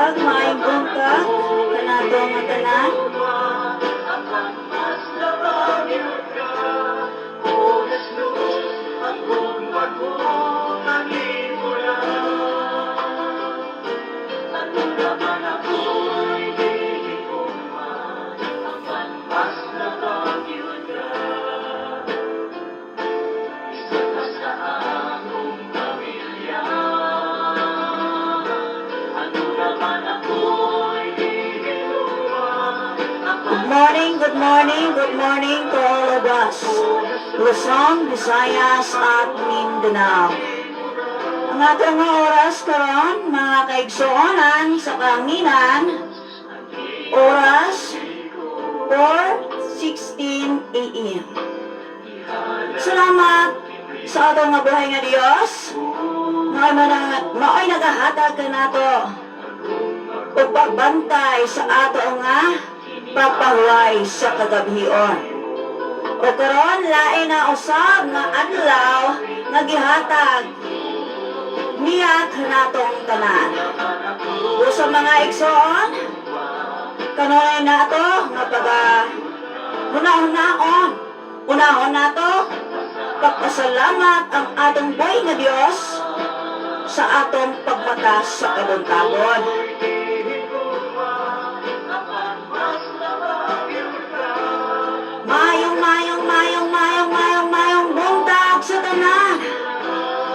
Buntag, maayong buntag kanato nga tanan. Good morning, good morning, good morning to all of us. Luzon, Visayas at Mindanao. Ang atong nga oras karon, mga kaigsuonan sa kahanginan, oras 4:16 a.m. Salamat sa atong nga buhay nga Dios, nga mao'y nagahatag kanato ug pagbantay sa ato nga pagpahuway sa kagabhion. O karon, lain na usab nga adlaw nga gihatag niya kanatong tanan. O sa mga igsoon, kanunay nato nga pag hunahunaon, unahon nato pagpasalamat ang atong buhay nga Dios sa atong pagmata sa kabuntagon. Mayong, mayong, mayong, mayong, mayong, mayong buntag sa tanan.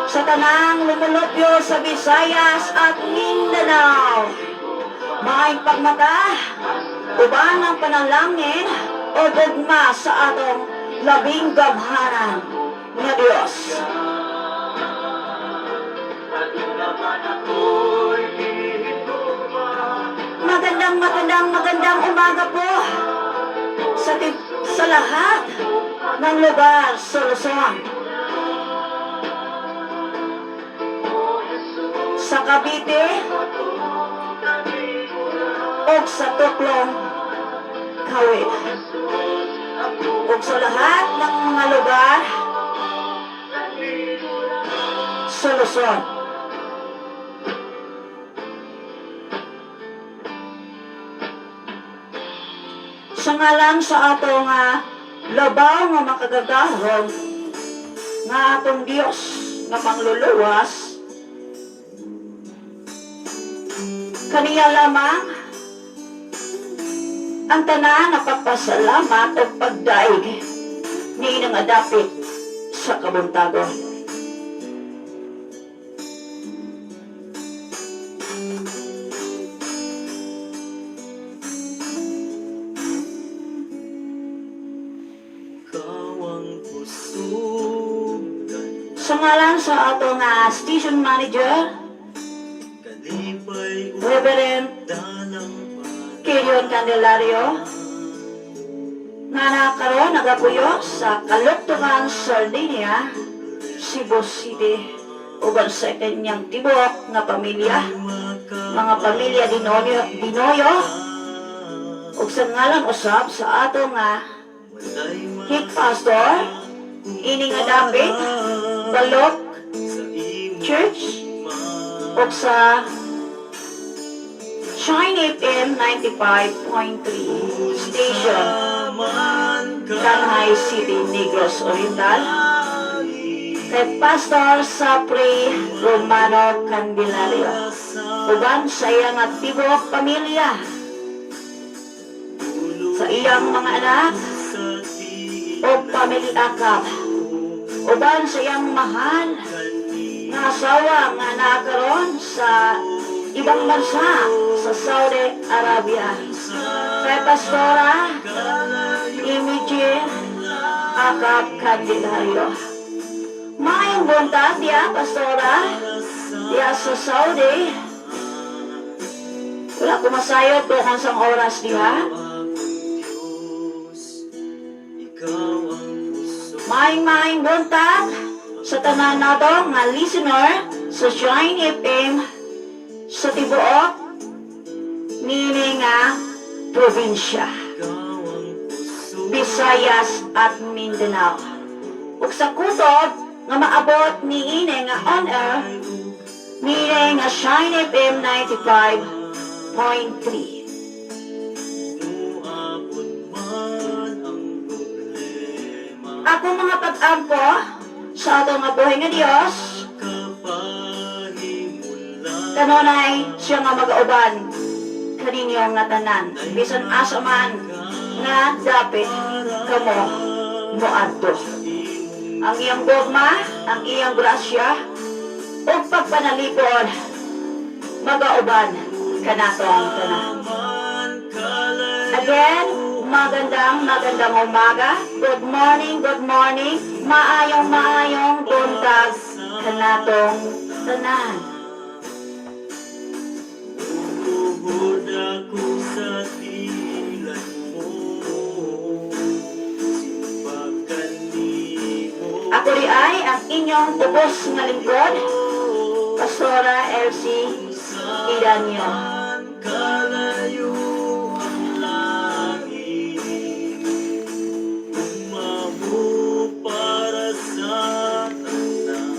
Sa tanang lumulupyo sa Visayas at Mindanao. Maayong pagmata, uban ang panalangin o gugma sa atong labing gamhanan nga Diyos. Magandang, magandang, magandang umaga po sa lahat ng lugar sa Luzon. Sa Cavite o sa Tuklong, Kawit. Ug sa lahat ng mga lugar sa Luzon. Sa ngalan sa atong labaw nga makagagahom nga atong Dios nga mangluluwas, kaniya lamang ang tanan na pagpasalamat o pagdaig ni nga dapit sa kabuntagon. Sa ngalan sa atong station manager, Reverend Kirion Candelario, nga nakaroon nagapuyo sa Kaluktukan, Sardinia, Cebu City, uban sa kanyang tibuok nga pamilya, mga pamilya Dinoyo, Dinoyo, ug sa ngalan usab sa ato nga head pastor, ini nga dapit, Balok Church, ug sa Shine FM 95.3 Station, Tanjay City, Negros Oriental, kay Pastor Sapri Romano Candelario, uban sa iyang tibuok pamilya, sa iyang mga anak, o pamilya akap, uban sa iyang mahal nga asawa nga nakaroon sa ibang bansa, sa Saudi Arabia, kay Pastora Imiji Akap Candelario. Maayong buntag diya, Pastora, diya sa Saudi. Wala ko masayod kung unsang oras diha. Maayong maayong buntag sa tanan nato nga listener sa Shine FM sa tibuok nini nga probinsya, Visayas at Mindanao. Ug sa kutob nga maabot niini nga on air, niini nga Shine FM 95.3. 101.3. Muabot man ang problema. Ako mga pag-ampo sa ato nga buhay nga Dios, Kapahimulan. Kanunay siya nga magauban kaninyo nga tanan, bisan asa man nga dapit kamo moadto. Ang iyang gugma, ang iyang grasya, ug pagpanalipon magauban kanato ang tanan. Man kalayo. Again, magandang magandang umaga. Good morning, good morning. Maayong maayong buntag kanatong tanan. Uhod ako sa tilan mo. Simbakan nimo. Ako di ay ang inyong tubos nga lingkod, Pastora Elsie Idanyo. Man kalayo ang langit. Umamo para sa tanan.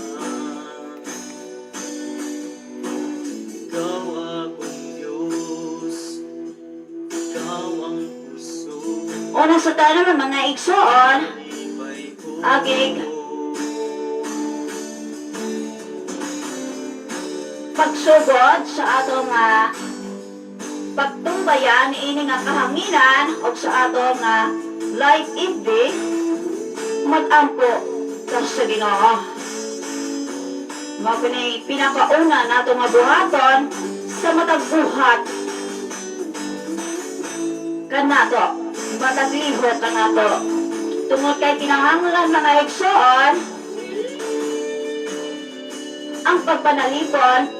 Ikaw akong Diyos. Ikaw ang puso. Una sa tanan, mga igsoon, Iba'y ko. Agig. Pagsugod sa ato nga pagtumbayan ini nga kahanginan o sa ato nga live FB, magampo ka sa Ginoo. Mao kini pinakauna nato nga buhaton sa matag buhat kanato, matag lihok kanato. Tungod kay kinahanglan, mga igsoon, ang pagpanalipon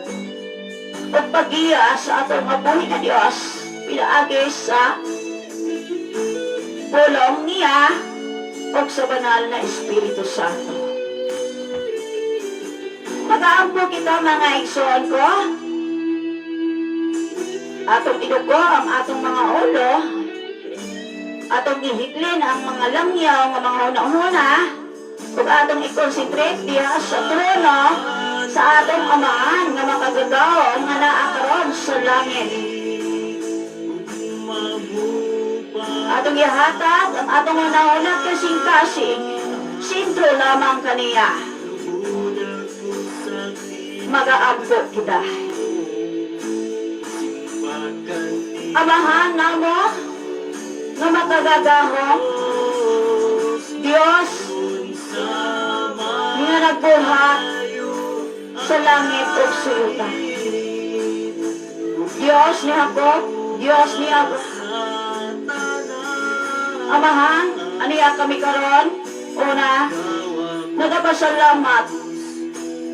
o paggiya sa atong mabuhi nga Dios pinaagi sa pulong niya o sa banal na Espiritu Santo. Mag-aampo kita, mga igsoon ko. Atong iduko ang atong mga ulo. Atong ihiklin ang mga langyaw nga mga huna-huna ug atong i-concentrate diha sa trono sa atong Amahan nga makagagahom nga naa karon sa langit. Atong ihatag ang atong hunahuna kasing-kasing sentro lamang kaniya. Magaampo kita. Amahan namo nga makagagahom, Dios nga nagbuhat sa langit ug sa yuta. Dios ni Jacob, Dios ni Abraham. Amahan, aniya kami karon, una, nagapasalamat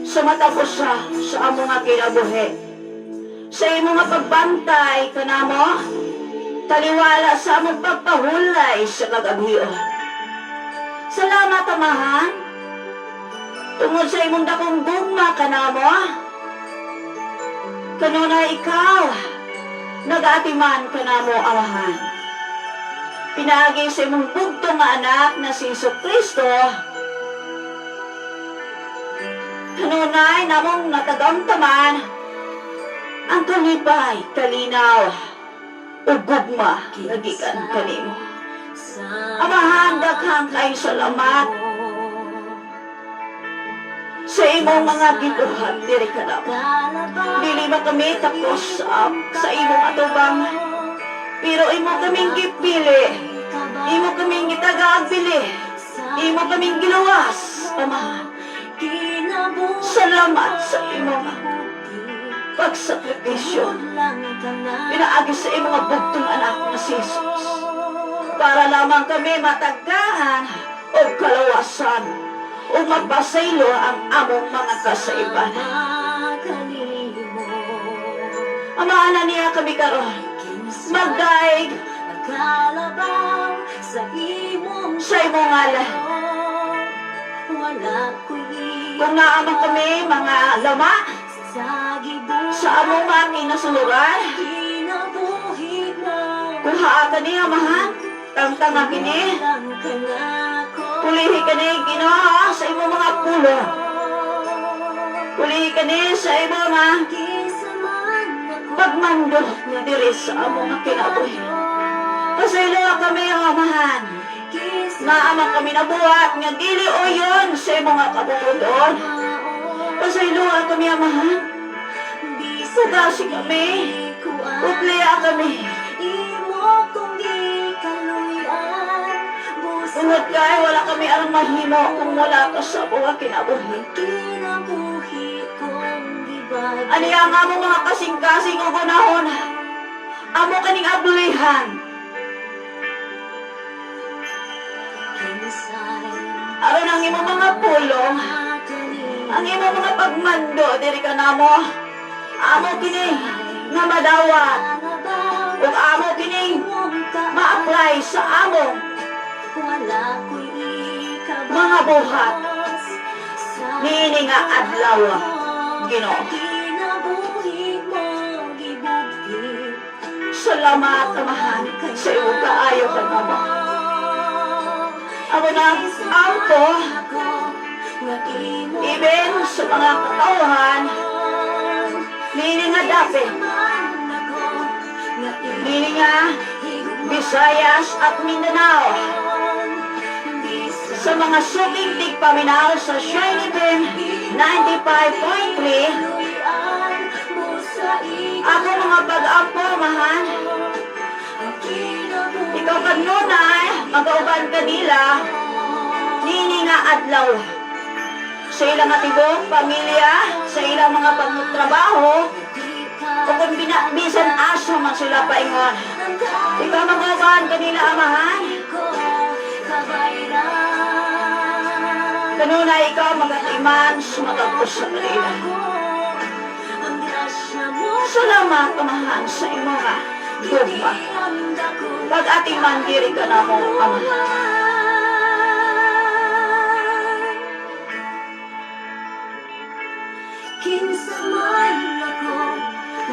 sa matag usa sa amo nga kinabuhi. Sa imo nga pagbantay kanamo, taliwala sa among pagpahulay sa kagabhion. Salamat, Amahan, tungod sa imong dakong gugma kanamo, kanunay ikaw, nag-atiman kanamo, Amahan. Pinaagi sa imong bugtong nga anak na si Hesu Kristo, kanunay namong natagamtaman ang kalipay, kalinaw, ug gugma nga gikan kanimo. Amahan, daghang kay salamat sa imong mga gibuhat diri kanamo. Dili ba kami takos sa imong atubang, pero imo kaming gipili, imo kaming gitagagbili, imo kaming giluwas, Amahan. Salamat sa imong pagsakripisyo pinaagi sa imong mga bugtong anak na si Jesus para lamang kami matagaan o kalawasan o mapasaylo ang among mga kasaiban. Amahan, niya kami karon magdaig sa imong ngalan. Kung naa man kami mga lama sa among mga kinasuluran, kuhaa kani, Amahan, tangtanga kini, pulihi kani, Ginoo, sa imong mga pulong. Pulihi kani sa imong mga Pagmando diri sa among nga kinabuhi. Pasayloa kami, Amahan. Naa man kami nabuhat nga dili uyon sa imong nga kabubut-on. Pasayloa kami, Amahan. Pugasi kami. Upliya kami. Tungod kay wala kami arang mahimo kung wala ka sa among kinabuhi. Ani ang among mga kasing-kasing o gunahon? Amo kaning ablihan. Aron ang imong mga pulong, ang imong mga pagmando diri kanamo. Amo kini nga madawat ug amo kining ma-apply sa among mga buhat niini nga adlaw, Ginoo. Salamat, Amahan, sa iyong kaayo kanamo. Ako na ampo, even sa mga katawhan, niini nga dapit, niini nga Visayas at Mindanao, sa mga suking tigpaminaw sa Shiny Beam 95.3, ako mga pag-ampo, Amahan, ikaw kanunay, magauban kanila, niini nga adlaw. Sa ilang nga tibok, pamilya, sa ilang mga pagtrabaho, o kung bisan asa man sila paingon. Ikaw mag-uban kanila, Amahan. Kanunay ikaw magatiman sa matag sa kanila. Salamat, Amahan, sa imong nga gugma. Pag-atiman diri ka namo, Amahan. Kinsa man ako.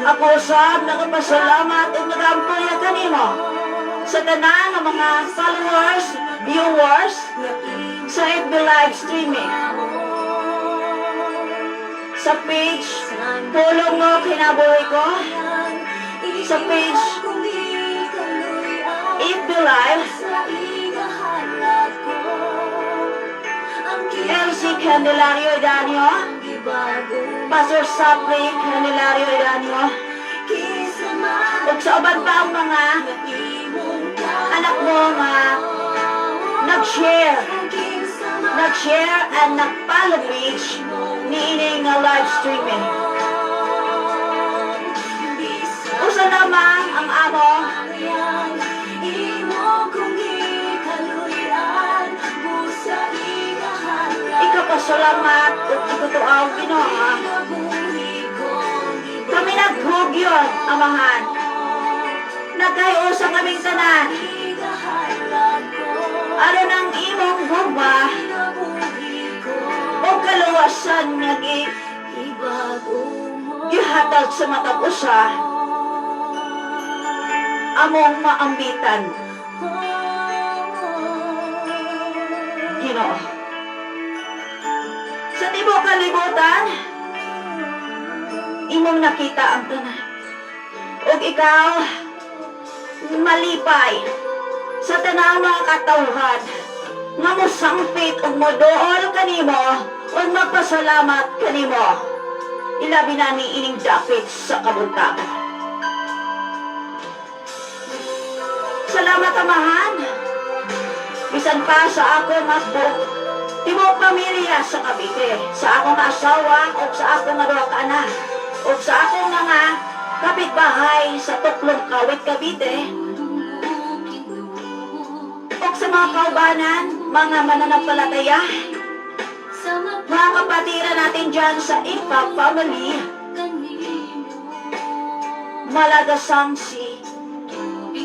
Ako usab nagapasalamat ug nagampo kanimo sa tanan nga mga followers, viewers sa FB live streaming. Sa page Pulong Mo Kinabuhi Ko, sa page FB Live, LC Candelario Edanio, Pastor Sapri Candelario Edanio, ug sa uban pa ang mga anak mo nga nag-share and nag-follow page niini nga live streaming. Usa lamang ang amo Imo kong gikaluy-an busa igahalad. Ikapasalamat ug ikatuaw, Ginoo. Kami naghugyon, Amahan. Nagkayusa kaming tanan. Aron ang imong gugma o kaluwasan nga gihatag sa matag usa among maambitan, Ginoo. Sa tibuok kalibutan, imong nakita ang tanan. Ug ikaw malipay sa tanang mga katawhan nga mosangpit ug modool kanimo ug magpasalamat kanimo. Ilabi na ni ining dapit sa kabuntagon. Salamat, Amahan. Bisan pa sa ako nga tibuok pamilya sa Cavite, sa akong asawa ug sa akong nga duha ka anak, ug sa akong mga kapitbahay sa Tuklong Kawit, Cavite, ug sa mga kaubanan, mga mananampalataya, mga kapatiran natin dyan sa Impact Family, Malagasang si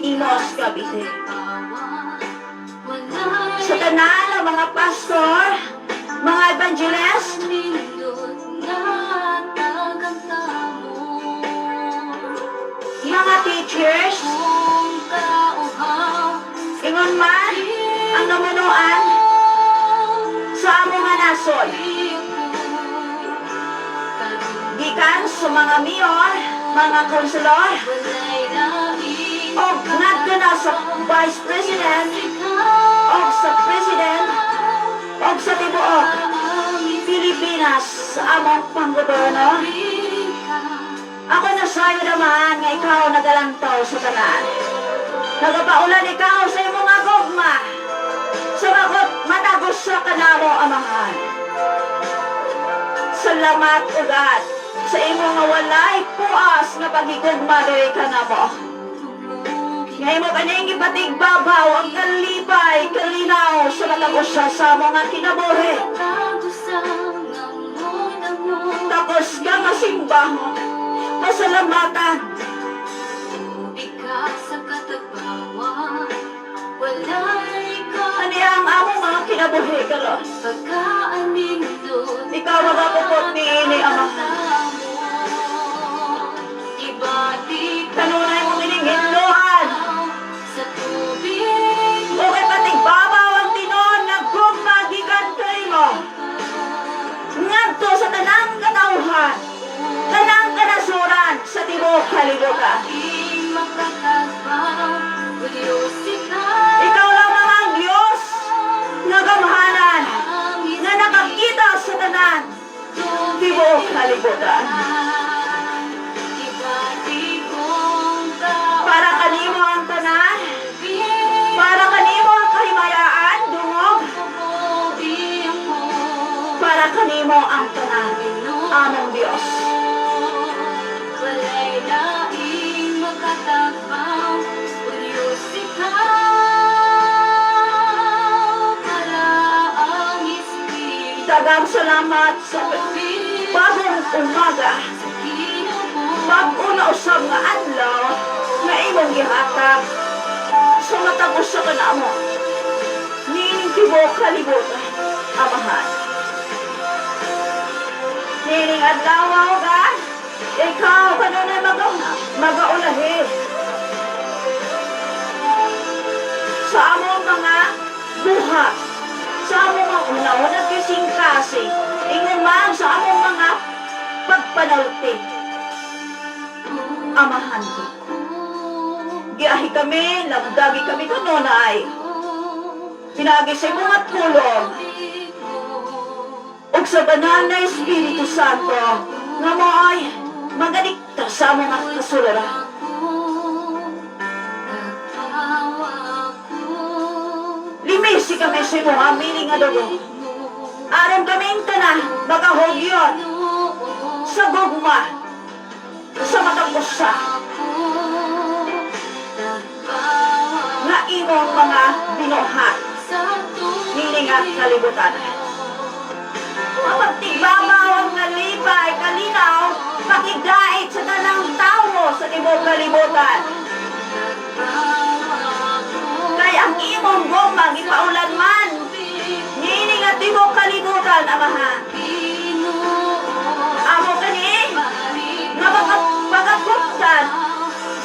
Imus, Cavite. Sa tanan ng mga pastor, mga evangelist, mga teachers, ingon man ang namunuan sa among nga nasod. Gikan sa mga mayor, Mga konselor, og ngadto na sa Vice President, og sa President, og sa tibuok Pilipinas sa among panggoberno. Ako nasayod, Amahan, nga ikaw nagalantaw sa tanan. Nagapaulan ikaw sa imong nga gugma. Sa magot matag usa kanamo, Amahan. Salamat, O God, sa imong nga walay puas nga paghigugma diri kanamo. Nga imo kaning gipatigbabaw ang kalipay, kalinaw sa matag usa sa among nga kinabuhi. Tapos ka nga simbahon, pasalamatan. Tubig ka sa katagbawan, walay ka Ani ang among mga kinabuhi karon. Pagkaanindot. Ikaw magapupot niini, Amahan. Ibati Kanunay mo kining hinlohan. sa tubig. O kay patigbabaw ang tinuod nga gugma gikan kay mo. Ngadto sa tanang katawhan, tanang kanasuran sa tibuok kalibutan. Aking makatagbaw, O Diyos, ikaw. Ikaw lamang ang Diyos nga gamhanan, nga nakakita sa tanan tibuok kalibutan. Ibati kong tao. Para kanimo ang tanan, para kanimo ang kahimayaan, dungog, para kanimo ang tanan, among Diyos. Walay laing makatagbaw, O Diyos, ikaw, para ang Espiritu. Daghang salamat sa bagong umaga, Sa kinabuhi. bag-o na usab nga adlaw nga imong gihatag sa matag usa kanamo niining tibuok kalibutan, Amahan. Niining adlaw, O God, ikaw kanunay magaulahi sa among mga buhat, sa among mga unahon at kasing-kasing, ingon man sa among mga pagpanulti. Amahan ko. Giyahi kami, lamdagi kami kanunay. Pinaagi sa imong mga tulong ug sa banal na Espiritu Santo nga mo'y magadikta sa among mga kasuluran. Limisi kami sa imong amini nga dugo. Aron kaming tanan magahugyon sa gugma sa matag usa nga imong mga binuhat niini nga kalibutan. Mapagtigbabaw ang kalipay, kalinaw, pakigdait sa tanang tawo sa tibuok kalibutan. Kay ang imong gugma gipaulan man niini nga tibuok kalibutan, Amahan. Amo kani nga pagakuptan,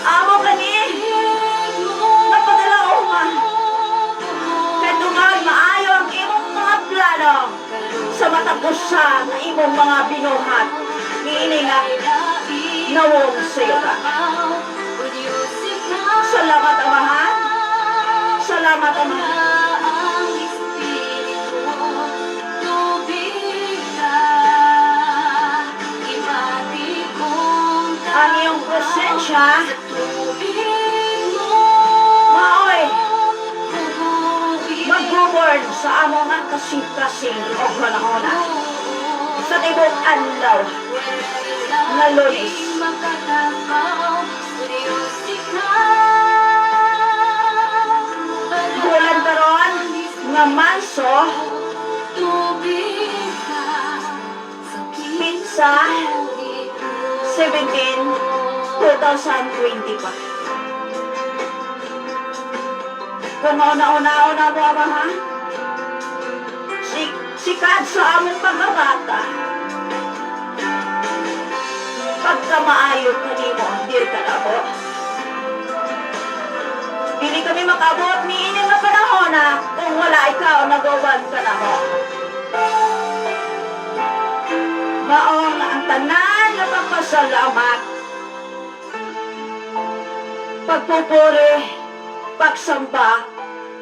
amo kani nga pagalauma. Kay tungod maayo ang imong mga plano sa matag usa nga imong mga binuhat niini nga nawong sa yuta. Salamat, Amahan. Salamat, Amahan. Ang iyong presensya maoy mag-govern sa among nga kasing-kasing o panahona sa tibuok adlaw nga Lunes. Bulan karon nga Marso, pitsa 17, 2025. Kung mauna-una-una mo, Ama, ha? Sikad sa among pagkabata. Pagkamaayo kanimo, diri kanamo. Dili kami makabot niini nga panahon na kung wala ikaw nag-uban kanamo. Maong ang tanan nga pagpasalamat. Pagpupuri, pagsamba,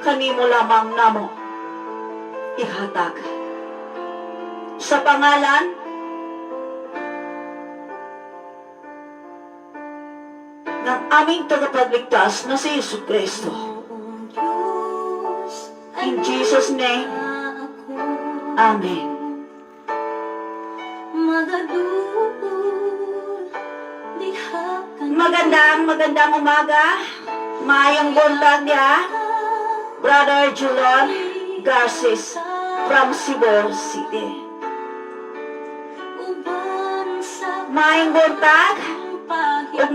kanimo lamang namo ihatag. Sa pangalan ng aming tagapagligtas na si Yesu Kristo. Poong Diyos, In Jesus' name, ako. Amen. Magaduol, diha ka Magandang, magandang umaga. Maayong buntag diha. Brother Julon Garces from Cebu City. Uban sa Maayong buntag. Ug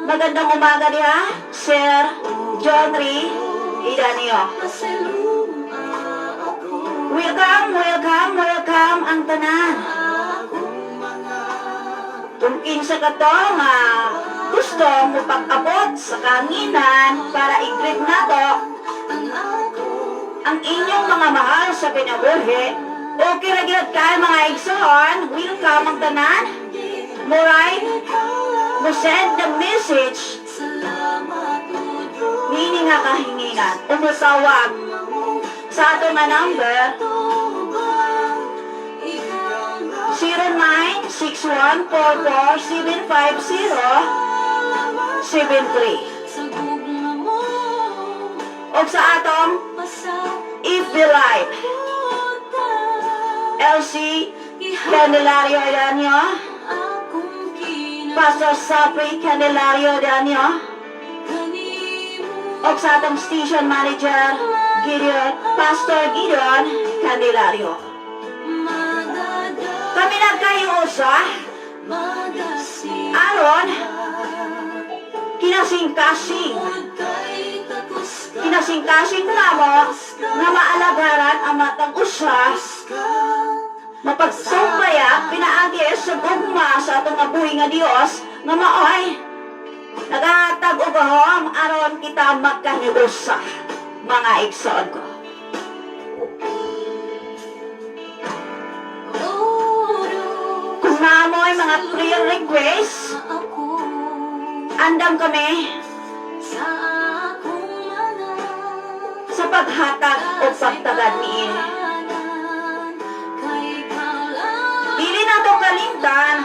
magandang umaga diha, Sir John Ray Idanio. Pasaluma ako. Welcome, welcome, welcome ang tanan. Akong mga Kung kinsa ka to nga gusto mo pag-abot sa kahanginan para i-greet nato ang akong ang inyong mga mahal sa kinabuhi, okay ra gyud kay, mga igsoon, welcome ang tanan. Mo write, mo send the message Salamat o Diyos. Niini nga kahinginan o motawag sa ato nga number Tubang ikaw lang 096144-75073 sa gugma mo. O sa atong FB Live, LC Candelario Danio, Pastor Sapri Candelario Danio, o sa atong station manager Gideon, Pastor Gideon Candelario. Kami nagkahiusa aron kinasingkasing kinasingkasing namo nga maalagaran ang matag usa, mapagsumbaya pinaagi sa gugma sa atong mabuhi nga Dios nga maoy nagahatag og gahom aron kita magkahiusa, mga igsoon ko. Kung namoy mga prayer request, andam kami sa paghatag o pagtagad niini. Dili nato kalimtan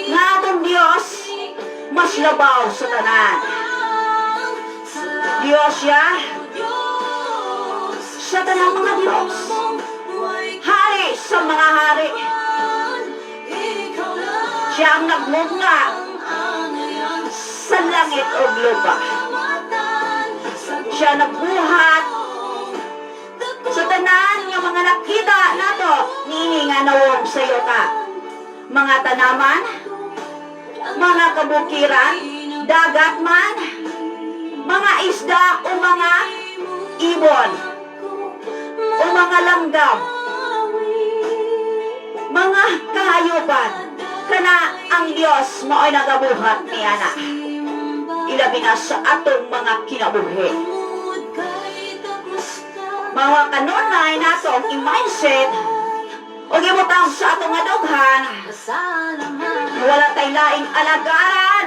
nga atong Dios mas labaw sa tanan. Dios siya sa tanang mga Diyos. Hari sa mga hari. Siya ang nagmugna sa langit o lupa. Siya nagbuhat sa tanan nga mga nakita nato niini nga nawong sa yuta. Mga tanaman, mga kabukiran, dagat man, mga isda o mga ibon o mga langgam, mga kahayupan, kana ang Dios mao'y nagabuhat niana. Ilabi na sa atong mga kinabuhi. Mga kanunay nato ang i-mindset o gibutang sa atong adughan, wala tay laing alagaran,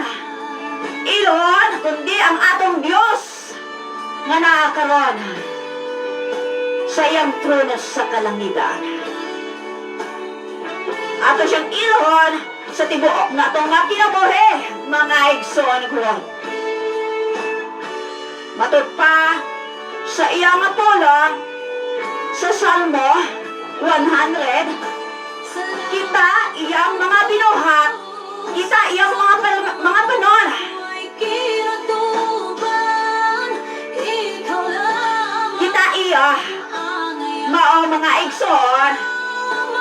ilhon, kundi ang atong Dios nga naa karon sa iyang trono sa kalangitan. Ato siyang ilhon sa tibuok na atong nga kinabuhi, mga igsoon ko. Matud pa sa iyang nga pulong sa Salmo 100, kita iyang mga binuhat, kita iyang mga panon. Kita iya, mao, mga igsoon,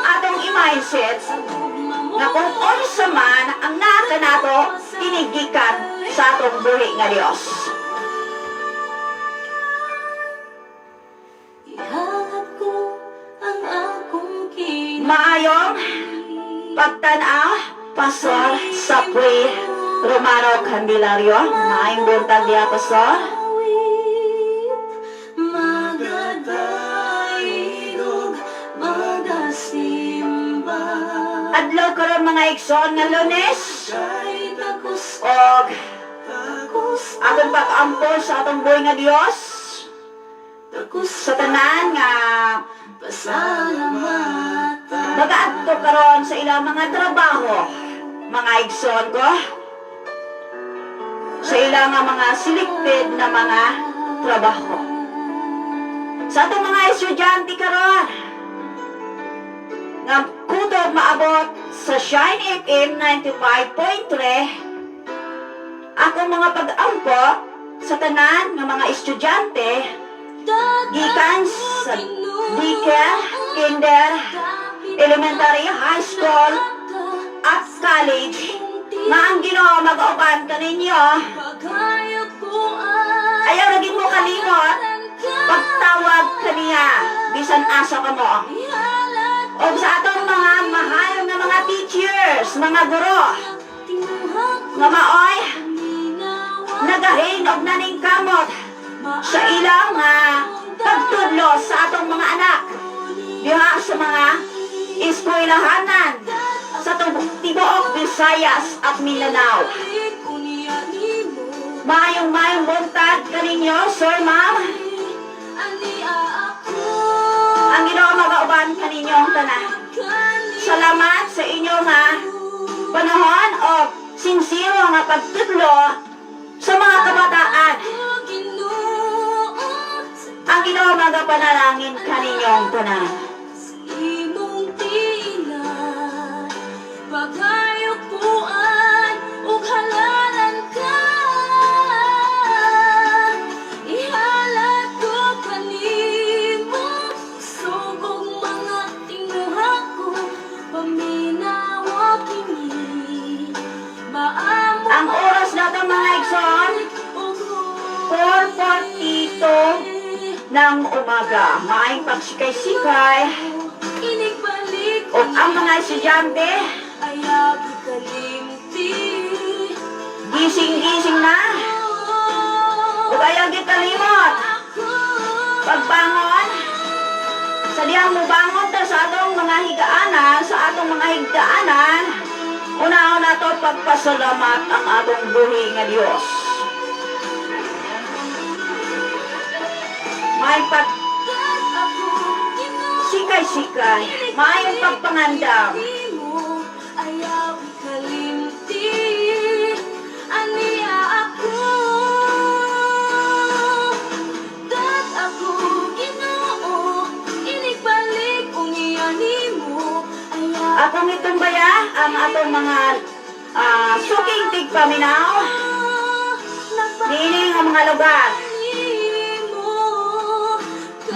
atong i-mindset nga kung unsa man ang naa kanato kini gikan sa atong buhi nga Dios. Ihatag ko ang akong Maayong pagtan-aw, Pastor Sapri Romano Candelario. Maayong buntag diha, Pastor. Magadayog, magasimba. Adlaw karon, mga igsoon, nga Lunes Kay takos og takos atong pag-ampo sa atong buhi nga Dios takos sa tanan nga Pasalamatan. magaadto karon sa ilang mga trabaho, mga igsoon ko, sa ilang nga mga selected na mga trabaho. Sa atong mga estudyante karon nga kutob maabot sa Shine FM 95.3, akong mga pag-ampo sa tanan nga mga estudyante gikan sa daycare, kinder, elementary, high school, at college nga ang Ginoo mag-uban kaninyo. Ayaw na gid mo kalimot pagtawag kaniya bisan asa kamo. O sa atong mga mahal nga mga teachers, mga guro nga maoy nagahin og naningkamot sa ilang nga pagtudlo sa atong mga anak diha sa mga eskwelahanan sa tibuok Visayas at Mindanao. Maayong maayong buntag kaninyo, sir, ma'am. Ang Ginoo magauban kaninyong tanan. Salamat sa inyong nga panahon o sinsiro nga pagtudlo sa mga kabataan. Ang Ginoo magapanalangin kaninyong tanan. Imong tina pagayupuan ug halalan ka, ihalat ko kanimo sugong mga tinguha ko, paminawa kini maamo. Ang oras nato, mga igsoon, 4:42 ng umaga. Maayong pagsikay-sikay Inigbalik o ang mga estudyante ayaw ikalimti. Gising-gising na. Ug ayaw gikalimot pagbangon sa dihang mubangon ta sa atong mga higaanan, sa atong mga higdaanan, una-una to pagpasalamat ang atong buhi nga Dios. May pag sikay-sikay, maayong pagpangandam. Ayaw ikalimti, aniya ako. Dat ako, Ginoo, inigbalik unya nimo. Ayaw Akong itumbaya ang atong mga suking tigpaminaw niini nga mga lugar.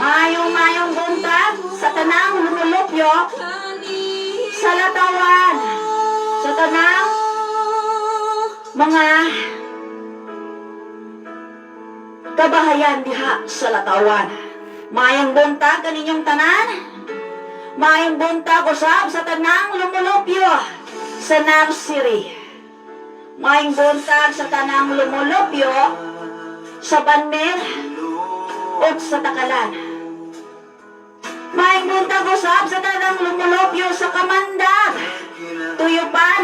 Maayong maayong buntag sa tanang lumulupyo sa Latawan, sa tanang mga kabahayan diha sa Latawan. Maayong buntag kaninyong tanan. Maayong buntag usab sa tanang lumulupyo sa nursery. Maayong buntag sa tanang lumulupyo sa Banmer ug sa Takalan. Maayong buntag usab sa tanang lumulupyo sa Kamandag, Tuyupan,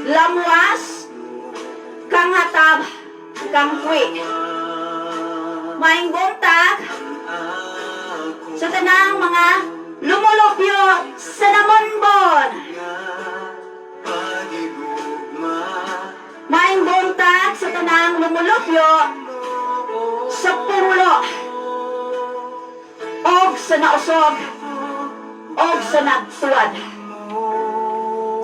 Lamuas, Kanghatab, Kangkwi. Maayong buntag sa tanang mga lumulupyo sa Namonbon. Maayong buntag sa tanang lumulupyo sa Punglo og sa Nausog og sa Nagtuwad.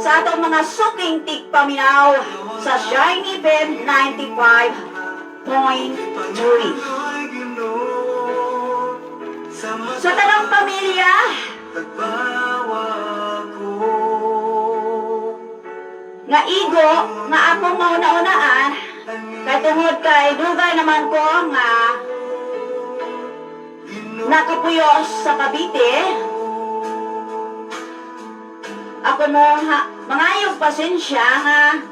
Sa atong mga suking tigpaminaw sa Shiny FM 95.3. Sa tanang pamilya nga igo nga akong mauna-unaan kay tungod kay dugay naman ko nga nakapuyo sa Cavite, ako mo ha, mangayog pasensya nga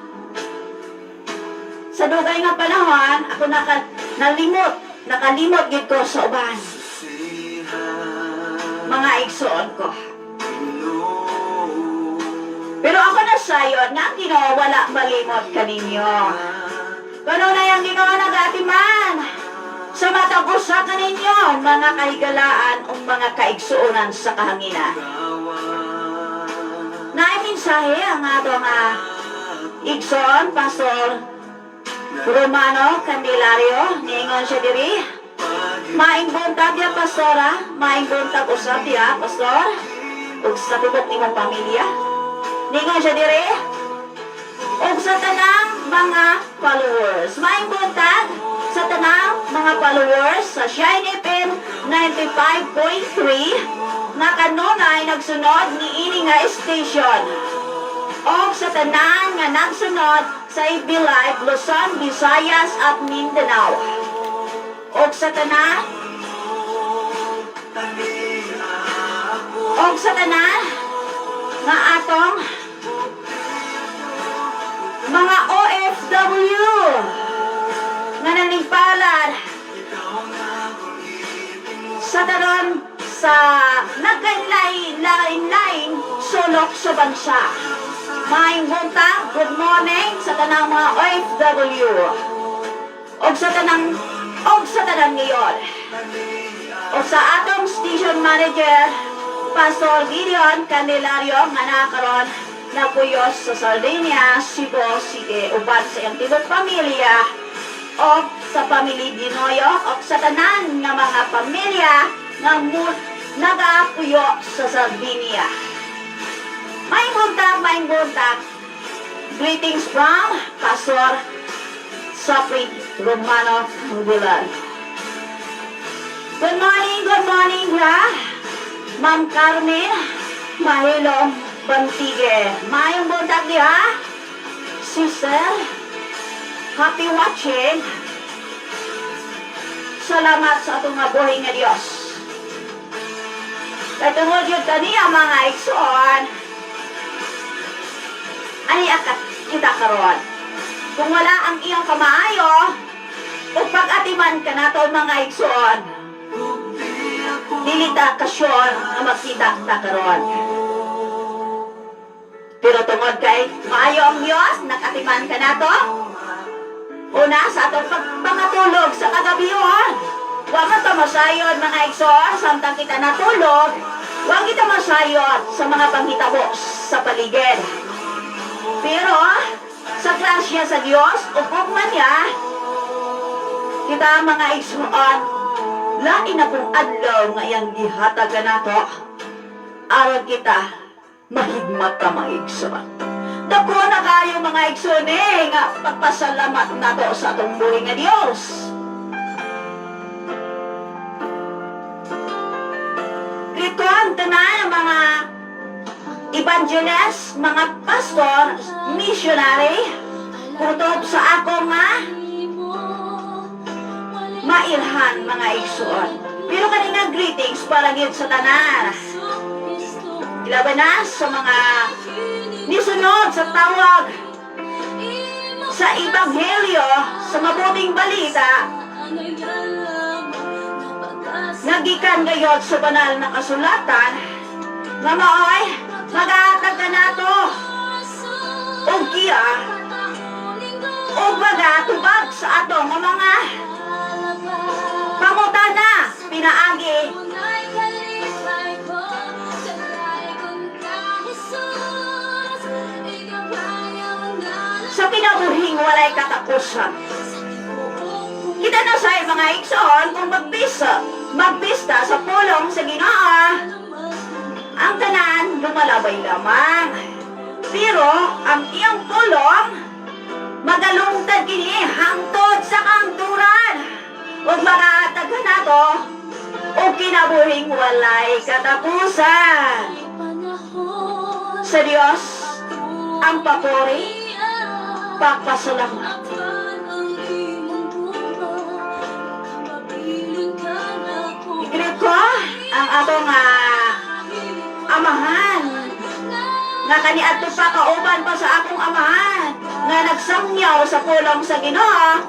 sa dugay nga panahon ako nakalimot gid ko sa uban mga igsoon ko. Pero ako nasayod nga ang Ginoo wala malimot kaninyo. Kanunay ang Ginoo nagatiman sa matag usa kaninyo, mga kahigalaan o mga kaigsuonan sa kahanginan. Naay mensahe ang ato nga igsoon, Pastor Romano Candelario, niingon siya diri. "Maayong buntag ya, Pastora, maayong buntag usab ya, Pastor, ug sa tibok nimong pamilya." Niingon siya diri, "Ug sa tanang mga followers." Maayong buntag sa tanang mga followers sa Shine FM 95.3 nga kanunay nagsunod ni ini nga station. Og sa tanan nga nagsunod sa FB Live Luzon, Visayas at Mindanao. Og sa tanan nga atong mga OFW nga naningpalad sa tanon sa nagkainlain-lain sulok sa bansa. Maayong buntag, good morning sa tanang mga OFW. Og sa tanang ngayon. Og sa atong station manager, Pastor Gideon Candelario, nga nakaron napuyos sa Sardinia, Cebu City, uban sa iyang tibok pamilya, o sa family Dinoyo, o sa tanan nga mga pamilya nga nagapuyo sa Sardinia. Maayong buntag, maayong buntag. Greetings from Pastor Sopri Romano Bulan. Good morning, ha? Ma'am Carmen Mahilong Bantige. Maayong buntag diha. Sister, happy watching. Salamat sa atong nga buhi nga Dios. Kay tungod yun kaniya, mga igsoon, ay akat kita karon. Kung wala ang iyang kamaayo, o pag-atiman ka nato, mga igsoon, dili ta kasyon nga magkita ta karon. Pero tungod kay maayo ang Dios, nakatiman ka nato. Una sa atong pagpangatulog sa kagabihon. Wa man ta masayod, mga igsoon, samtang kita natulog, wa kita masayod sa mga panghitabo sa paligid. Pero sa grasya sa Dios, ug man niya, kita, mga igsoon, lain na kung adlaw nga iyang gihatag kanato, aron kita mahigmat ta, mga igsoon. Dako na kayo, mga igsoon eh, nga pagpasalamat nato sa atong buhi nga Dios. Greet ko ang tanan ang mga evangelist, mga pastor, missionary, kutob sa ako nga mailhan, mga igsoon. Pero kani nga greetings para gyud sa tanan. Ilaban na sa mga nisunod sa tawag sa ebanghelyo, sa mabuting balita, nagikan gayod sa banal na kasulatan, nga maoy magahatag kanato og giya og magatubag sa ato nga mga pangutana pinaagi sa kinabuhing walay katapusan. Kita na sa mga igsoon, kung magbista sa pulong sa Ginoo, ang tanan lumalabay lamang. Pero ang iyang pulong magalungtad kini hangtod sa kahangturan ug makahatag nato og kinabuhing walay katapusan. Sa Dios ang papuri, pagpasalamat. I-greet ko ang atong amahan nga kaniadto pa kauban pa sa akong amahan nga nagsangyaw sa pulong sa Ginoo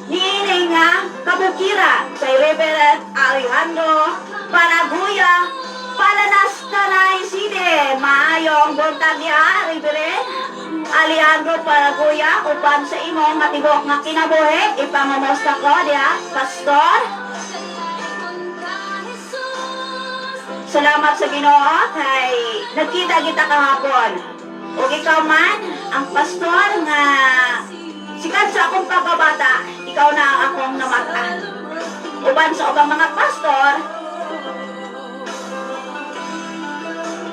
niini nga kabukiran, kay Reverend Alejandro Paraguya, Palanas, Tanay City. Maayong buntag niya, Reverend. Alejandro Paraguya, uban sa imo nga tibok nga kinabuhi, ipangumusta ko diha, Pastor. Salamat sa Ginoo kay nagkita kita kahapon. Ug ikaw man ang pastor nga sikat sa akong pagkabata, ikaw na ang akong namata. Uban sa ubang mga pastor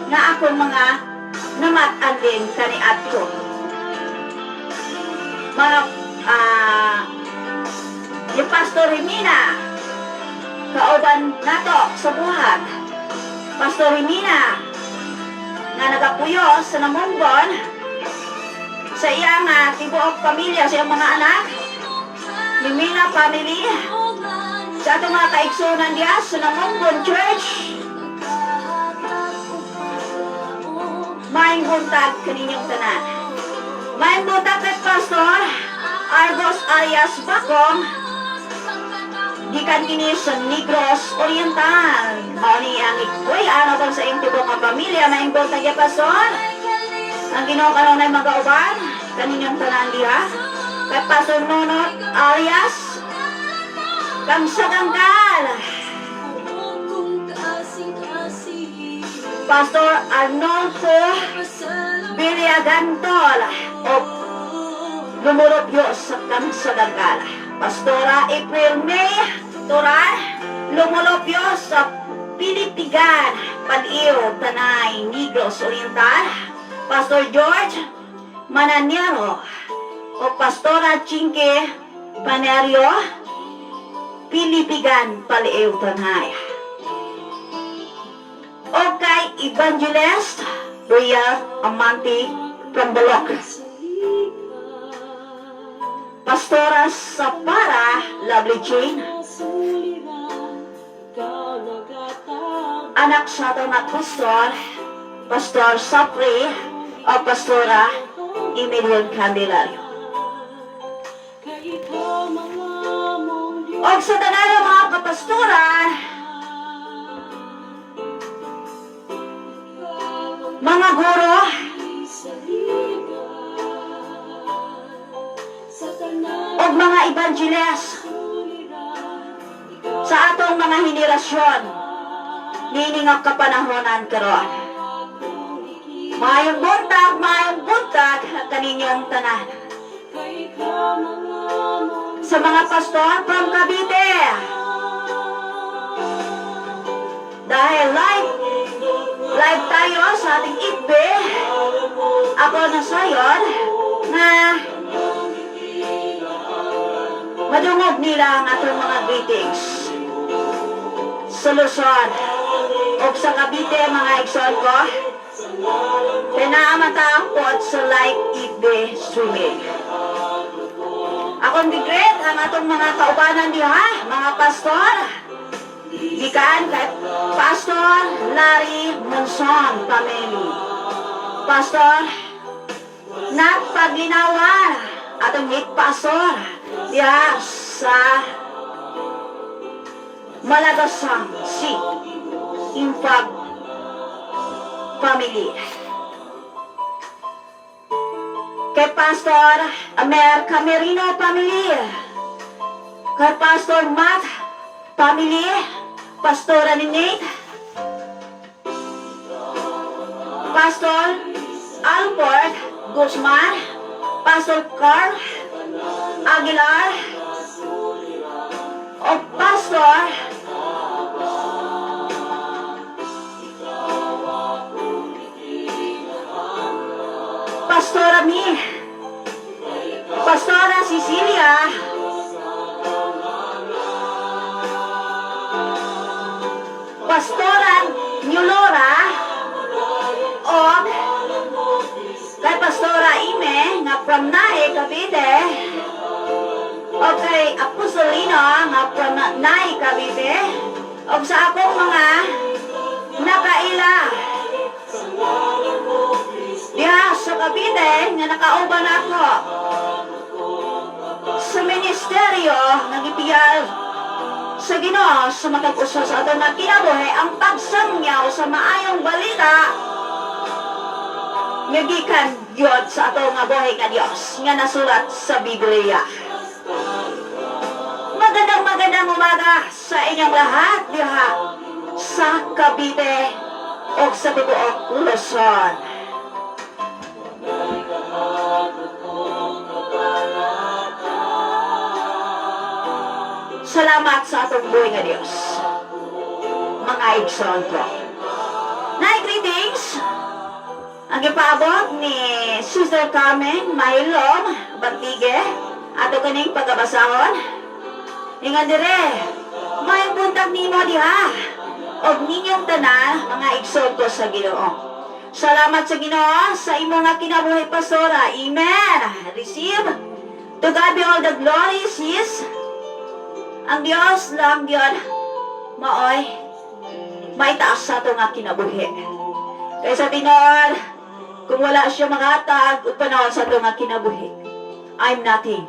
nga akong mga namat-an din kaniadto. Mga yung Pastor Remina, kauban nato sa buhat. Pastor Remina, nga nagapuyo sa Namungbon, sa iya nga tibuok pamilya, sa iyang mga anak, Mimina family, sa atong mga kaigsunan diya sa Namungbon Church, maayong buntag kaninyong tanan. Maayong buntag kay Pastor Argos Arias Bacong, gikan kini sa Negros Oriental. Mao ni ang ikoy ano kung sa iyong tibuok nga pamilya, maayong buntag ya, Pastor. Ang Ginoo kanunay magauban kaninyong tanan diha. Kay Pastor Nonot Arias, Kamsaganggal, Pastor Arnolfo Villagantol o Lumurupyo sa Kamsaganggal. Pastora April May Turan, Lumulupyo sa Pilipigan, Pal-eo, Tanay, Negros Oriental. Pastor George Mananero o Pastora Chinque Panerio, Pilipigan, Pal-eo, Tanay. O kay Evangelist Royal Amante from Bolok. Pastora Sapara Lovely Jane, anak sa atong nga pastor, Pastor Sapri o Pastora Emilian Candelario. Og sa tanan nga mga kapastoran, mga guro, og mga evangelist sa atong mga henerasyon niini nga kapanahonan karon. Maayong buntag kaninyong tanan. Sa mga pastor from Cavite. Dahil live, live tayo sa ating FB, ako na sayon na madungog nila ang atong mga greetings sa Luzon o sa Cavite, mga igsoon ko. Kaya naamata po sa live FB streaming. Akong gi-greet ang atong mga kaubanan diha, mga pastor. Gikan kay Pastor Larry Monson family. Pastor Nat Paglinawan, atong head pastor diha sa Malagasang si Infag family. Kay Pastor Amer Camerino family. Kay Pastor Matt family. Pastora Ninate. Pastor Albert Guzman. Pastor Carl Aguilar. O Pastor Pastora Mi, Pastora Cecilia, Pastora Newlora, o kay Pastora Ime nga from Nae, Cavite, o kay Apostolino nga from Nae, Cavite, o sa akong mga nakaila diha sa Cavite nga nakauban ako sa ministeryo nga gipiyal sa Ginoo sa matag usa sa atong nga kinabuhi, ang pagsangyaw sa maayong balita. Nga gikan gyud sa ato nga buhay nga Dios nga nasulat sa Biblia. Magandang magandang umaga sa inyong lahat diha sa Cavite o sa tibuok Luzon. Salamat sa atong buhay nga Dios, mga igsoon ko. Nay greetings! Ang gipaabot ni Sister Carmen Mahilom Bantigue ato kaning pagkabasahon. Ingan dire, may buntag nimo diha og ninyong tanan, mga igsoon ko sa Ginoo. Salamat sa Ginoo sa imo nga kinabuhi, pastora. Amen. Receive. To God be all the glory, sis. Ang Dios lang gyud maoy maitaas sa ato nga kinabuhi. Kaysa tinuod, kung wala siya makatag ug panahon sa ato nga kinabuhi, I'm nothing.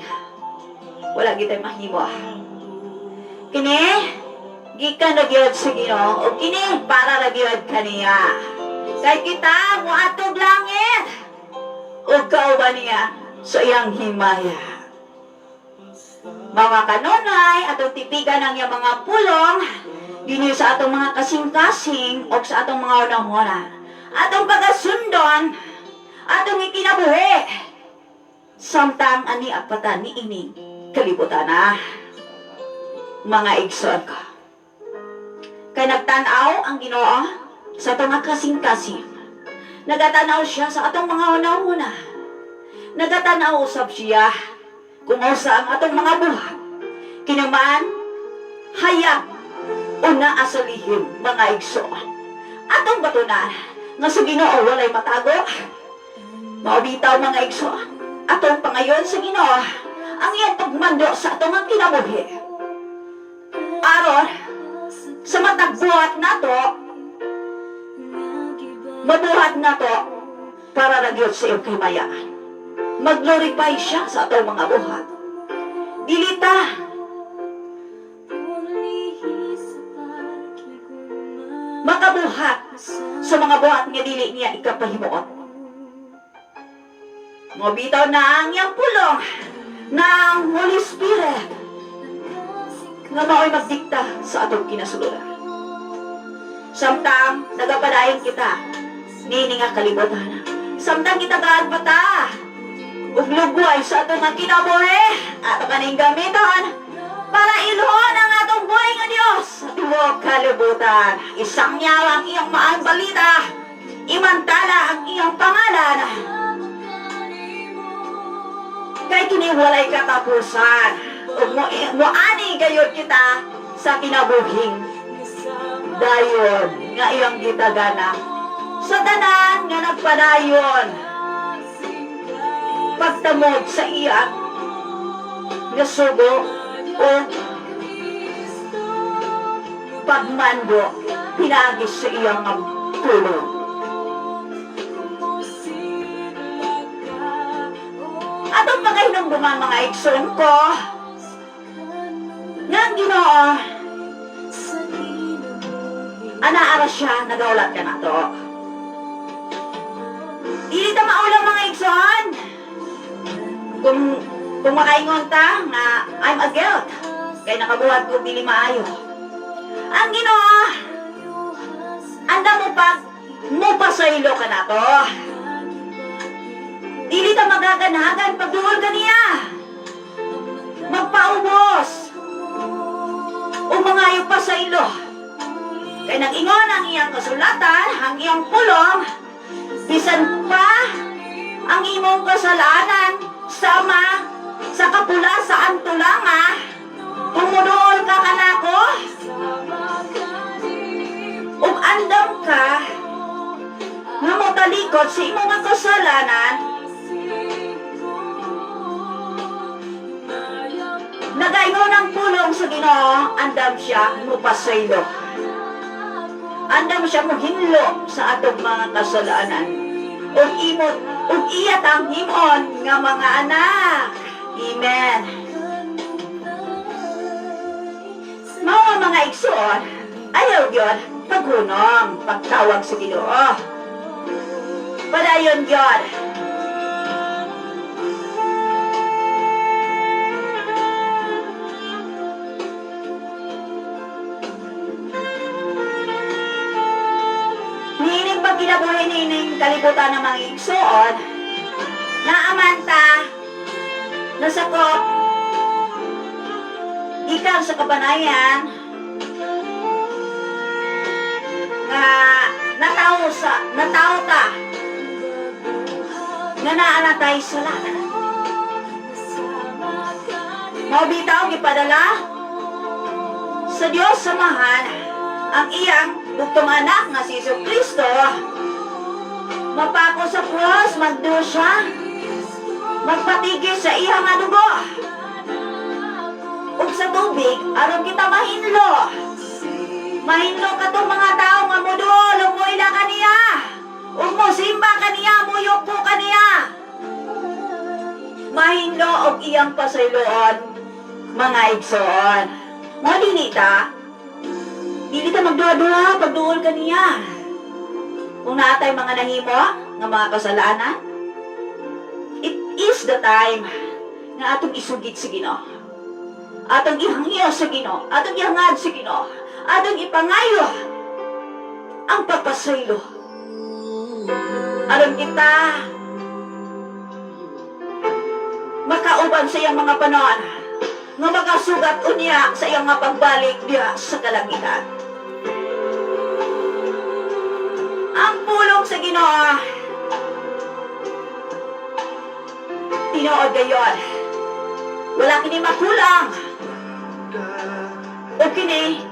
Wala gitay mahimo. Kini, gikan na gyud sa Ginoo ug kini para ra gyud kaniya. Kay kita moadtog langit ug kauban niya sa iyang himaya. Mga kanunay, atong tipigan ang iyang mga pulong dinhi sa atong mga kasing-kasing o sa atong mga unang. Atong pagasundon, atong ikinabuhi, samtang ani apatan ni ining kalibutan na. Mga igsoon ko. Kay nagtanaw ang Ginoo sa atong mga kasing-kasing. Nagatanaw siya sa atong mga unang. Nagatanaw usab siya kung unsa ang atong mga buhat. Kinaman, hayag o naa sa lihim, mga igsoon. Atong batunan nga sa Ginoo walay matago. Mao bitaw, mga igsoon, atong pangayon sa Ginoo ang iyang pagmando sa atong mga kinabuhi. Aron sa matag buhat nato, mabuhat nato para ra gyud sa iyong kahimayaan. Mag-glorify siya sa atong mga buhat. Dili ta makabuhat sa mga buhat nga dili niya ikapahimuot. Mao bitaw na ang iyang pulong ng Holy Spirit nga mao'y magdikta sa atong kinasuluran. Samtang nagapadayon kita niini nga kalibutan. Samtang kita pa ug lugway sa atong nga kinabuhi, ato kaning gamiton para ilhon ang atong buhay nga Dios sa tibuok kalibutan. Isangyaw ang iyang maayong balita. Imantala ang iyang pangalan. Kay kini walay katapusan. Ug mo moani gayud kita sa kinabuhing dayon nga iyang gitagana sa tanan nga nagpadayon pagtamod sa iya nga sugo o pagmando pinaagi sa iyang nga pulong. Atong pagahinumduman, mga igsoon ko, nga ang Ginoo anaa ra siya nagaulat kanato. Dili ta maulam, mga igsoon. Kung makaingon ta nga I'm a guilt kay nakabuhat ko dili maayo. Ang Ginoo andam mo pag mo pasaylo kanato. Dili ta magaganhagan pagduol kaniya. Magpaubos o mangayo pasaylo. Kay nag-ingon ang iyang kasulatan, ang iyang pulong, bisan pa ang imong kasalanan sama sa kapula sa antulanga, kung muduol ka kanako, ug andam ka nga motalikod sa imong mga kasalanan, nagaingon ang pulong sa Ginoo, andam siya mupasaylo. Andam siya mohinlo sa atong mga kasalanan. Ug imo ug iya tang himon nga mga anak. Amen. Mao nga, mga igsoon, ayaw gyud paghunong, pagtawag sa Ginoo. Padayon gyud. Niining pagkinabuhi niining kalibutan ng mga igsoon, naa man ta nasakop gikan sa kabanayan nga natawo ta nga naa na tay sala. Mao bitaw gipadala sa Dios Amahan ang iyang bugtong anak nga si Jesu Kristo, mapako sa cross, magdusa, magpatigi sa iyang nga dugo ug sa tubig aron kita mahinlo. Mahinlo katong mga tao nga moduol ug moila kaniya ug mosimba kaniya, moyuko kaniya. Mahinlo og iyang pasayloon, mga igsoon. Mo dili ta magduha-duha pagduol kaniya. Kung naa tay mga nahimo nga mga kasalanan, it is the time nga atong isugid sa Ginoo. Atong ihangyo sa Ginoo, atong ihangad sa Ginoo, atong ipangayo ang pagpasaylo. Aron kita makauban sa iyang mga panon nga makasugat unya sa iyang mga pagbalik diha sa kalangitan. Ang pulong sa Ginoo, tinuod gayon. Wala kini makulang. O kini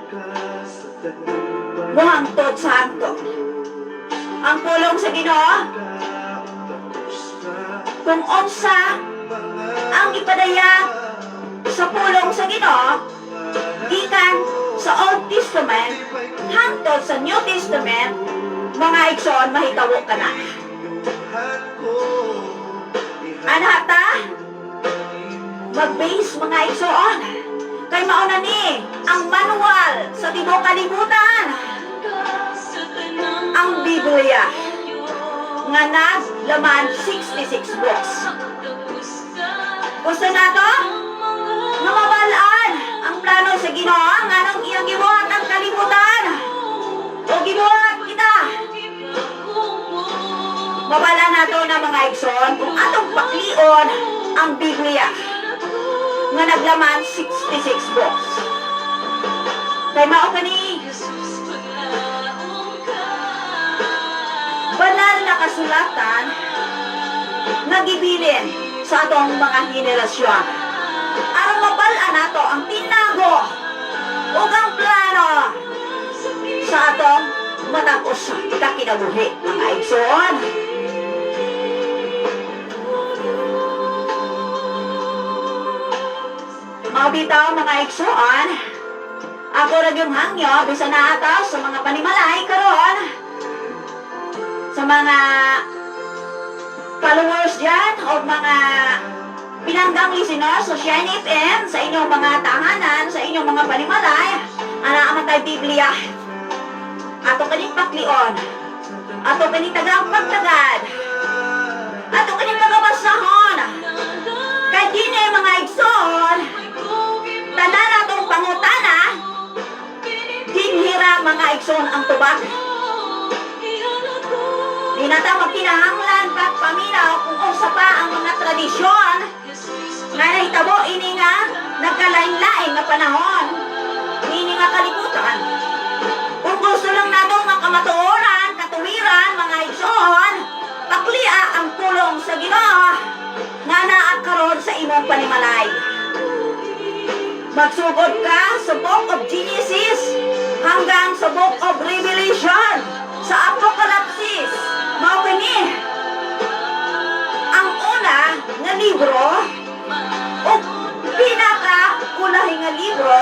muhangtod sa hangtod. Ang pulong sa Ginoo, kung unsa ang ipadayag sa pulong sa Ginoo gikan sa Old Testament hangtod sa New Testament, mga igsoon, mahitabo ka na. Ana ta mag-base, mga igsoon, kay mauna ni ang manual sa tibuok kalibutan, ang Biblia nga naglaman 66 books. Gusto nato nga mabal-an ang plano sa Ginoo nganong iyang gibuhat ang kalibutan o gibuhat kita. Mabal-an nato na, mga igsoon, kung atong paklion ang Biblia nga naglaman 66 books. Kay mao kani banal na kasulatan nga gibilin sa atong mga henerasyon. Aron mabal-an nato ang tinago ug ang plano sa atong matag usa ka kinabuhi, mga igsoon. Mao bitaw, mga igsoon, ako ra yung hangyo bisan naa ta sa mga panimalay karon, sa mga followers dyan o mga pinanggang listeners sa Shine FM, sa inyong mga tahanan, sa inyong mga panimalay, ana man tay Biblia. Ato kaning paklion. Ato kaning tagang pagtagad. Ato kaning pagabasahon. Kay dini, mga igsoon, tanan atong pangutana, dinhira, mga igsoon, ang tubag. Di na ta magkinahanglan pagpaminaw kung unsa pa ang mga tradisyon nga nahitabo ini nga nagkalain-lain nga panahon ini nga kalibutan. Kung gusto lang nato nga kamatuoran, katuwiran, mga igsoon, paklia ang pulong sa Ginoo nga naa karon sa imong panimalay. Magsugod ka sa Book of Genesis hanggang sa Book of Revelation, sa Apocalypse. Mao kini ang una nga libro o pinaka ulahi nga libro.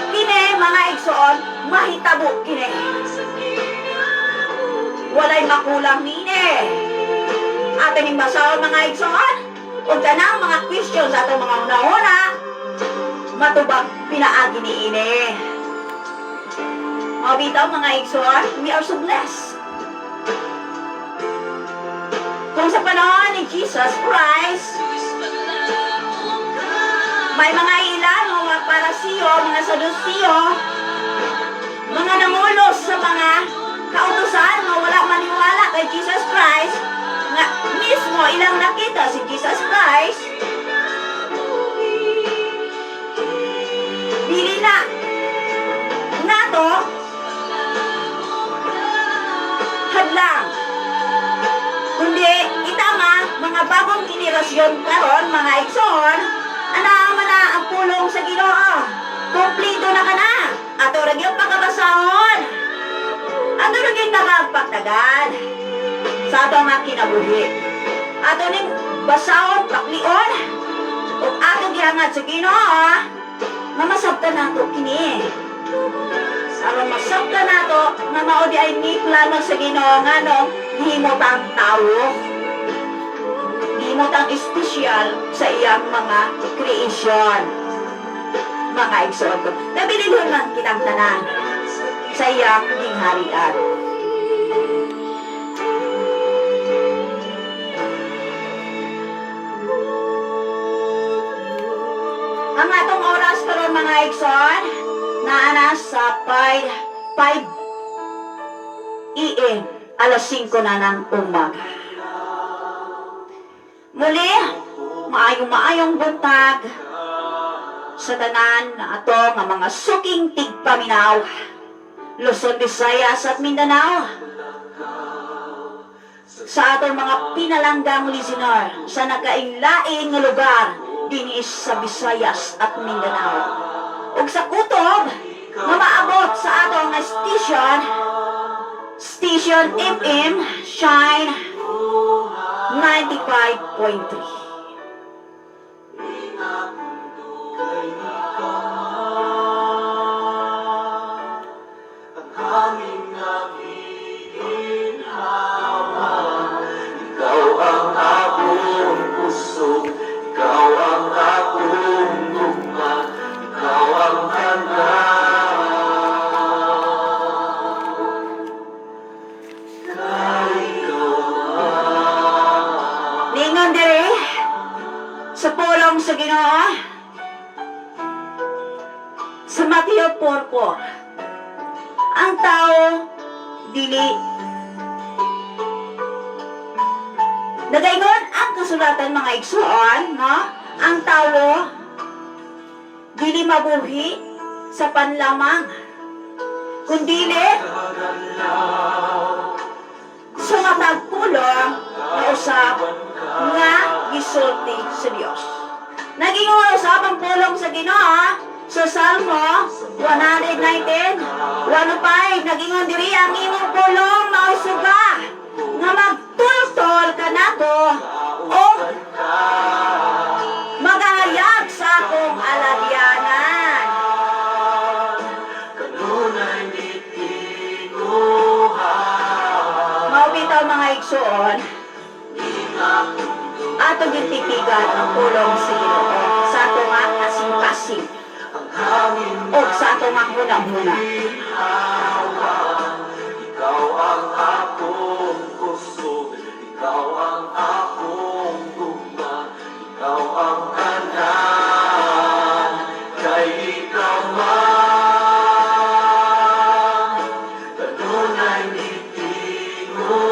Kini, mga igsoon, mahitabo kini. Walay makulang nini. Ato ning basahon, mga igsoon, ug kanang mga questions sa atong mga una-una matubag pinaagi ni ini. Mga bitaw, mga igsoon, we are so blessed. Kung sa panahon ni Jesus Christ, may mga ilan, mga Parisiyo, mga Sadusiyo, mga nangulos sa mga kautusan nga wala maniwala kay Jesus Christ, nga mismo ilang nakita si Jesus Christ, dili na nato hadlang kundi kita nga mga bagong henerasyon karon, mga igsoon, ana man na ang pulong sa Ginoo. Kumplito na kana. Ato ra gyud pagkabasahon. Ato ra gyud nakapagtagal sa ato nga kinabuhi. Ato ning basahon, paklion, ug ato gihangad sa Ginoo nga masabtan nato kini. Aron masabtan nato nga mao di ay ni plano sa Ginoo nganong gihimo tang tawo. Gihimo tang espesyal sa iyang mga creation. Mga igsoon ko. Nabililhon man kitang tanan sa iyang gingharian. Ang atong oras karon, mga igsoon, naa na sa 5 5 AM, alas 5 na ng umaga. Muli, maayong maayong buntag sa tanan na ato nga mga suking tigpaminaw, Luzon, Visayas at Mindanao. Sa atong mga pinalanggang listener sa nakainlaing nga lugar dinhi sa Visayas at Mindanao. Ug sa kutob nga maabot sa atong nga station, Station FM Shine 95.3. Ang hangin na giginhawa. Ikaw ang akong puso, ikaw ang akong gugma, ikaw ang tanan. Kay ikaw ang Ningon diri sa pulong sa Ginoo sa Mateo 4:4. Ang tao dili nagaingon ang kasulatan, mga igsoon, no? Ang tao dili mabuhi sa panlamang kundili sa matag pulong nga usab nga gisulti sa Dios. Naging usab ang pulong sa Ginoo sa Salmo 119, 105. Nagingon diri, ang imong pulong mao'y suga nga magtultol kanako o magahayag sa akong alagyanan. Kanunay nitiguhan. Mao bitaw, mga igsoon, ato gintipigan ang pulong sa Ginoo sa ato nga kasing-kasing Ang hangin o sa ato nga huna-huna. ginhawa. Ikaw ang akong kusog, ikaw ang akong gugma, ikaw ang tanan. Kay ikaw man, kanunay nitiguhan.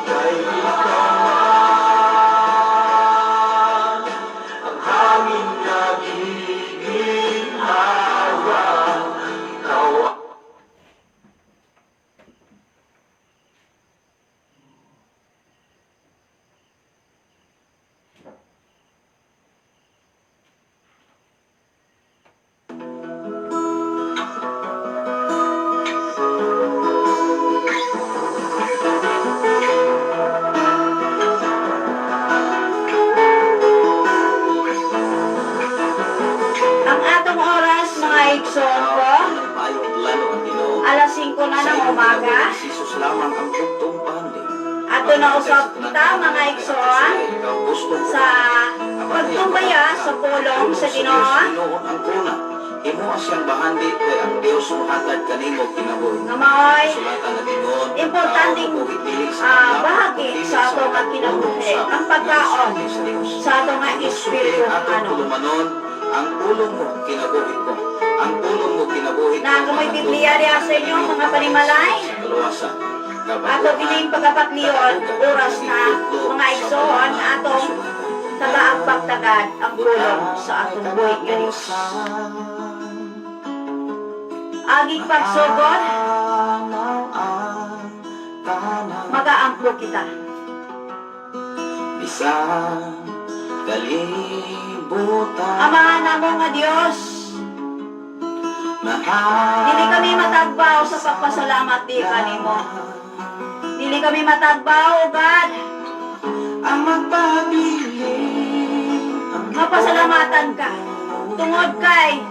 Kay ikaw man, ang hangin na giginhawa. Ikaw. Ang atong oras, mga igsoon ko, Nagmaayong plano ang Ginoo. alas 5 na ng umaga. Si Jesus lamang ang buktong pahanding. Ato na usab kita, mga igsoon, sa pagtumbaya sa pulong sa Ginoo. Ginoo ang kuna. Himoa siyang bahandi kay ang Dios mohatag kanimo kinabuhi. Nga maoy Sulatan nga ingon, importanteng, tao mabuhi dili sa adlaw, bahagi kundi sa ato nga mga kinabuhi, pulong sa ang pagkaon nga sa Dios. sa ato nga Espiritu espiritu atong ano. tulumanon, ang pulong mo kinabuhi ko. Ang pulong mo kinabuhi ko. Na kung may Biblia diha sa inyo, mga panimalay. Sa kaluwasan. Ato kining pagkapatlion, oras na mga igsoon na atong tagaagpagtagad ang pulong sa atong buhi nga Dios. Aging pagsugod, magaampo kita. Bisan kalibutan. Amahan namo nga Dios, dili kami matagbaw sa pagpasalamat di kanimo. Dili kami matagbaw, O God, Ang magpabilin ang mapasalamatan ka. Tungod kay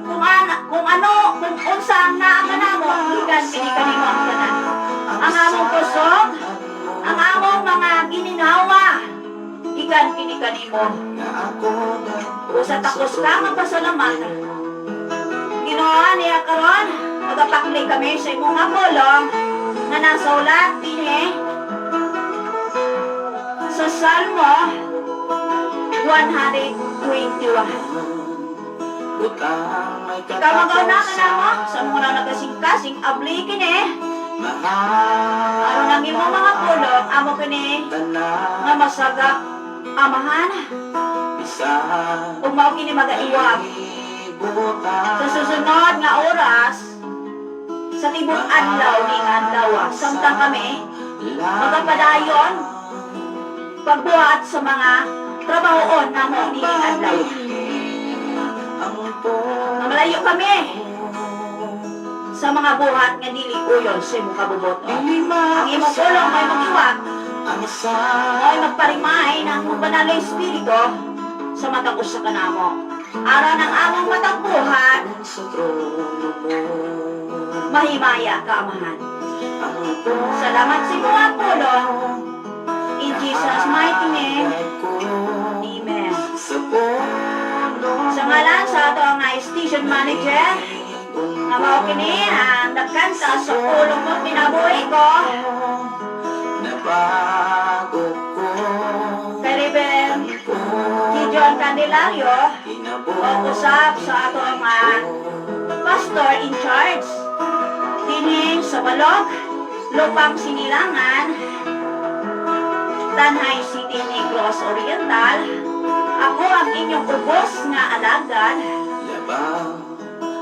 kung ano, kung unsa ang naa kanamo, gikan kini kanimo ang tanan. Ang among kusog, ang among mga gininhawa, gikan kini kanimo. nga ako Usa takos ka magpasalamat. Ginoo niya karon, magapakli kami sa imong nga pulong nga nasulat dinhi sa Salmo 121. Butang may Ikaw magaw na ka na mo, sa mga nagasing-kasing abli kini, aron ang imong mga pulong, amo kini nga masagap amahan, Bisan ug mao kini magaiwag kalibutan. sa susunod nga oras sa tibok adlaw ning adlaw, samtang kami magapadayon pagbuhat sa mga trabahoon namo ning adlaw. Nga malayo kami sa mga buhat nga dili uyon sa imong kabuboton. Ang imong pulong may magiwag, ay magparimay ng imong banal na espiritu sa matag usa kanamo. Aron ang among matag buhat, Sa trono mo. Mahimaya ka, Amahan. Ang Salamat sa imong mga pulong. In Jesus' mighty name, amen. Sa puno Sa ngalan sa ato ang station manager, nga mao kini ang nagkanta sa pulong mo kinabuhi ko, Nabago ko kay Reverend Gideon Candelario, o usap sa ato ang pastor in charge dinhi sa Balog, Lupang Sinilangan, Tanay City, Negros Oriental. Ako ang inyong ubos nga alagad, Labaw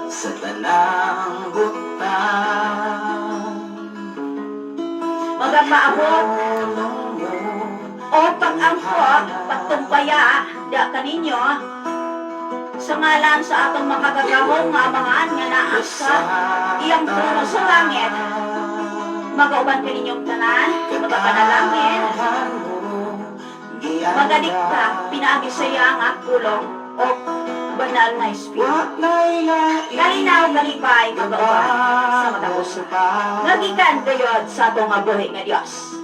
sa tanang butang. Magapaabot Pulong mo o pag-ampo, pagtumpaya, da kaninyo, sa ngalan sa atong makagagahom nga amahan nga naa sa iyang trono sa langit. Magauban kaninyong tanan, magapanalangin, magadikta, pinaagi sa iya nga pulong o banal na espiritu. Kalinaw, kalipay, magauban sa matag usa. Nagikan gayod sa atong nga buhi nga Dios.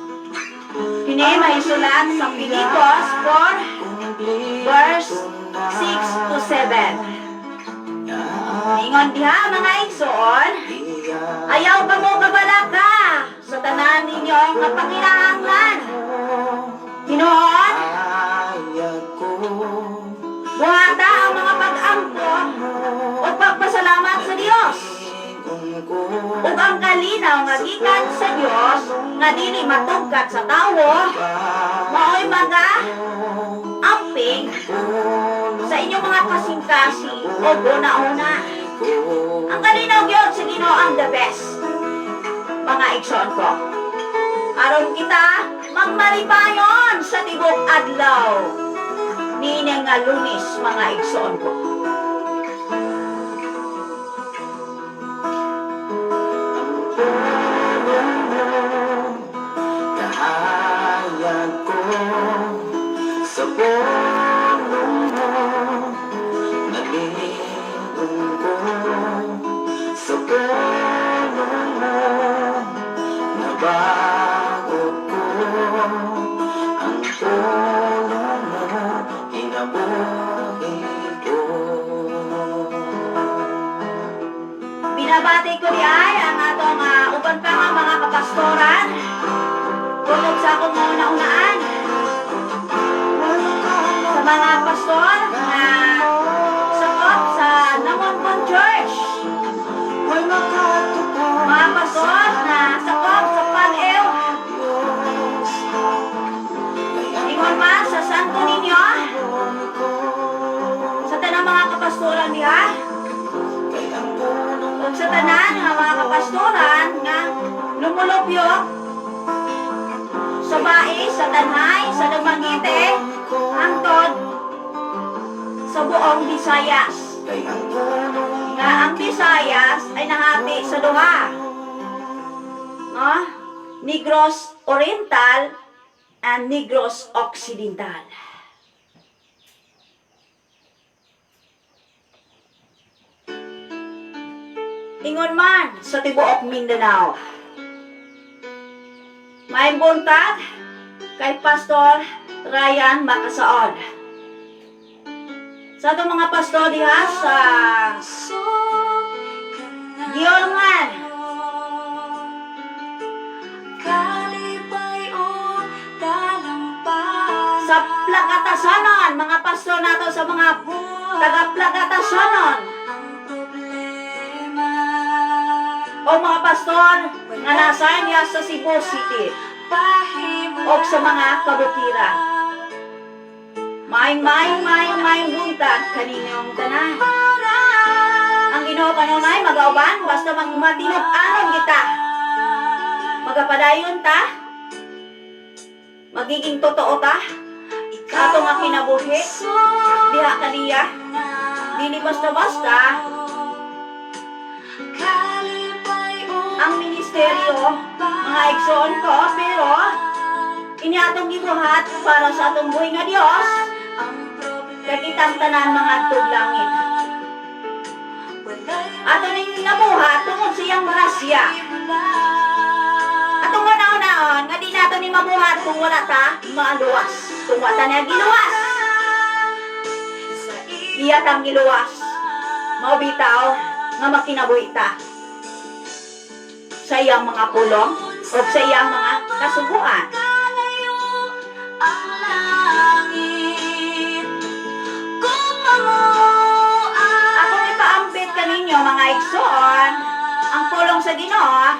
Kini mahisulat sa Pilipos 4 verse 6 to 7. Ingon diha, mga igsoon, ayaw ka mo kabalaka sa tanan ninyo nga panginahanglan. Hinuon, buhata ang mga pag-ampo o pagpasalamat sa Dios. Ug ang kalinaw nga gikan sa Dios nga dili matugkat sa tawo, mao'y mga amping sa inyong mga kasing-kasing o una-una. Ang kalinaw gyud sa Ginoo ang the best. Mga igsoon ko. Aron kita magmalipayon sa tibok adlaw. Niini nga Lunes, mga igsoon ko. Kahayag ko sa pulong mo, nalilingkod ko sa pulong mo, nabago ko ang pulong mo, kinabuhi ko. Ginabati ko di ay ang atong uban pa nga mga kapastoran. Tulog sa akong una-unaan sa mga pastor na sakop sa Namonbon Church. Mga pastor na sakop sa Panew. Ingon man sa Santo Niño. Sa tanang mga kapastoran diha. Ug sa tanan nga mga kapastoran nga lumulupyo sa Bais, sa Tanay, sa Dumaguete, hangtod sa buong Visayas. Nga ang Visayas ay nahati sa duha. No? Negros Oriental and Negros Occidental. Ingon man sa tibuok Mindanao. May buntag kay Pastor Ryan Makasaon. Sa atong mga pastor diha sa Giolngan, Kalipay o talampakan. Sa Plakatasanon, mga pastor nato sa mga taga Plakatasanon Ang problema. O mga pastor nga nasa niya sa Cebu City Pahimula. o sa mga kabukiran. Maayong maayong maayong maayong buntag kaninyong tanan. Ang Ginoo kanunay magauban basta magmatinod-anon kita. Magapadayon ta. Magiging totoo ta. Ato nga kinabuhi diha kaniya. Dili basta-basta ang ministeryo, mga igsoon ko, pero ini atong gibuhat para sa atong buhi nga Dios kay kitang tanan mga tug langit. Ato ning nabuhat tungod sa iyang grasya. Atong una-unaon nga di nato ni mabuhat kung wala ta maaluwas. Kung wala ta niya giluwas. Iya tang giluwas. Mao bitaw nga makinabuhi ta sa iyang mga pulong o sa iyang mga kasuguan. Kalayo ang langit kung mamo ang Akong ipaambit kaninyo mga igsoon, ang pulong sa Ginoo,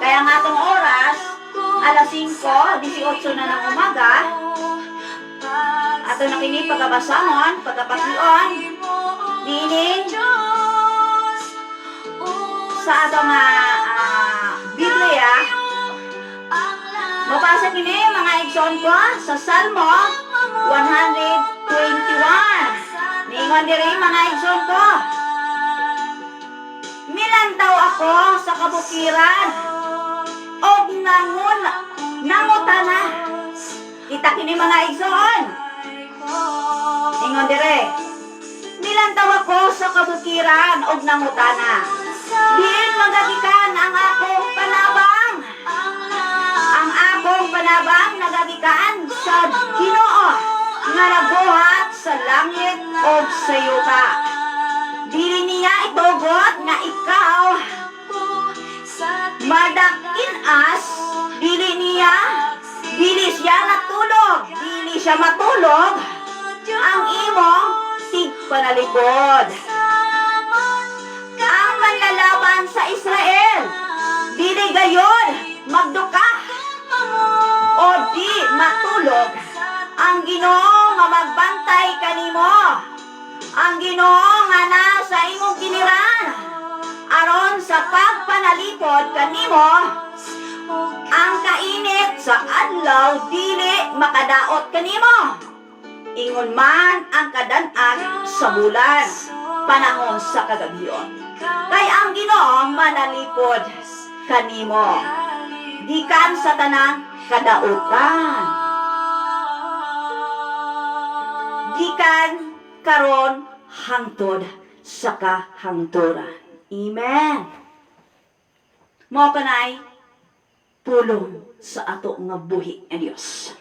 kaya nga atong oras, alas 5:18 na ng umaga, ato na kini pagkabasahon, pagkapakion, niining sa atong Biblia, mabasa kini mga igsoon ko sa Salmo 121. Niingon diri mga igsoon ko, "Milantaw ako sa kabukiran og nangutana." Kita kini mga igsoon. Ingon dire, "Milantaw ako sa kabukiran og nangutana. Diin magagikan ang akong panabang? Ang akong panabang nagagikan sa Ginoo nga nagbuhat sa langit ug sa yuta. Dili niya itugot nga ikaw madakinas, dili siya natulog, dili siya matulog ang imong tigpanalikod. Ang manlalaban sa Israel, dili gayon magduka o di matulog. Ang Ginoo nga magbantay kanimo. Ang Ginoo nga nasa imong giliran aron sa pagpanalipod kanimo, ang kainit sa adlaw dili makadaot kanimo. Ingon man ang kadanag sa bulan, panahon sa kagabhion. Kay ang Ginoo manalipod kanimo gikan sa tanang kadautan. Gikan karon hangtod sa kahangturan." Amen. Mao kanay pulong sa ato nga buhi nga Dios.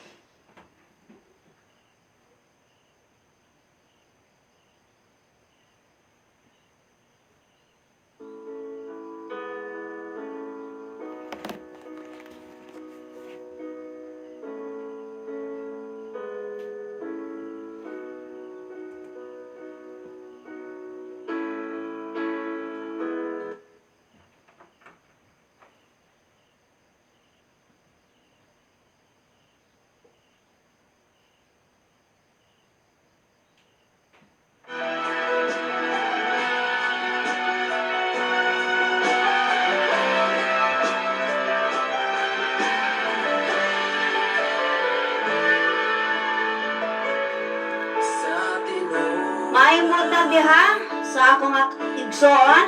sa akong igsoon,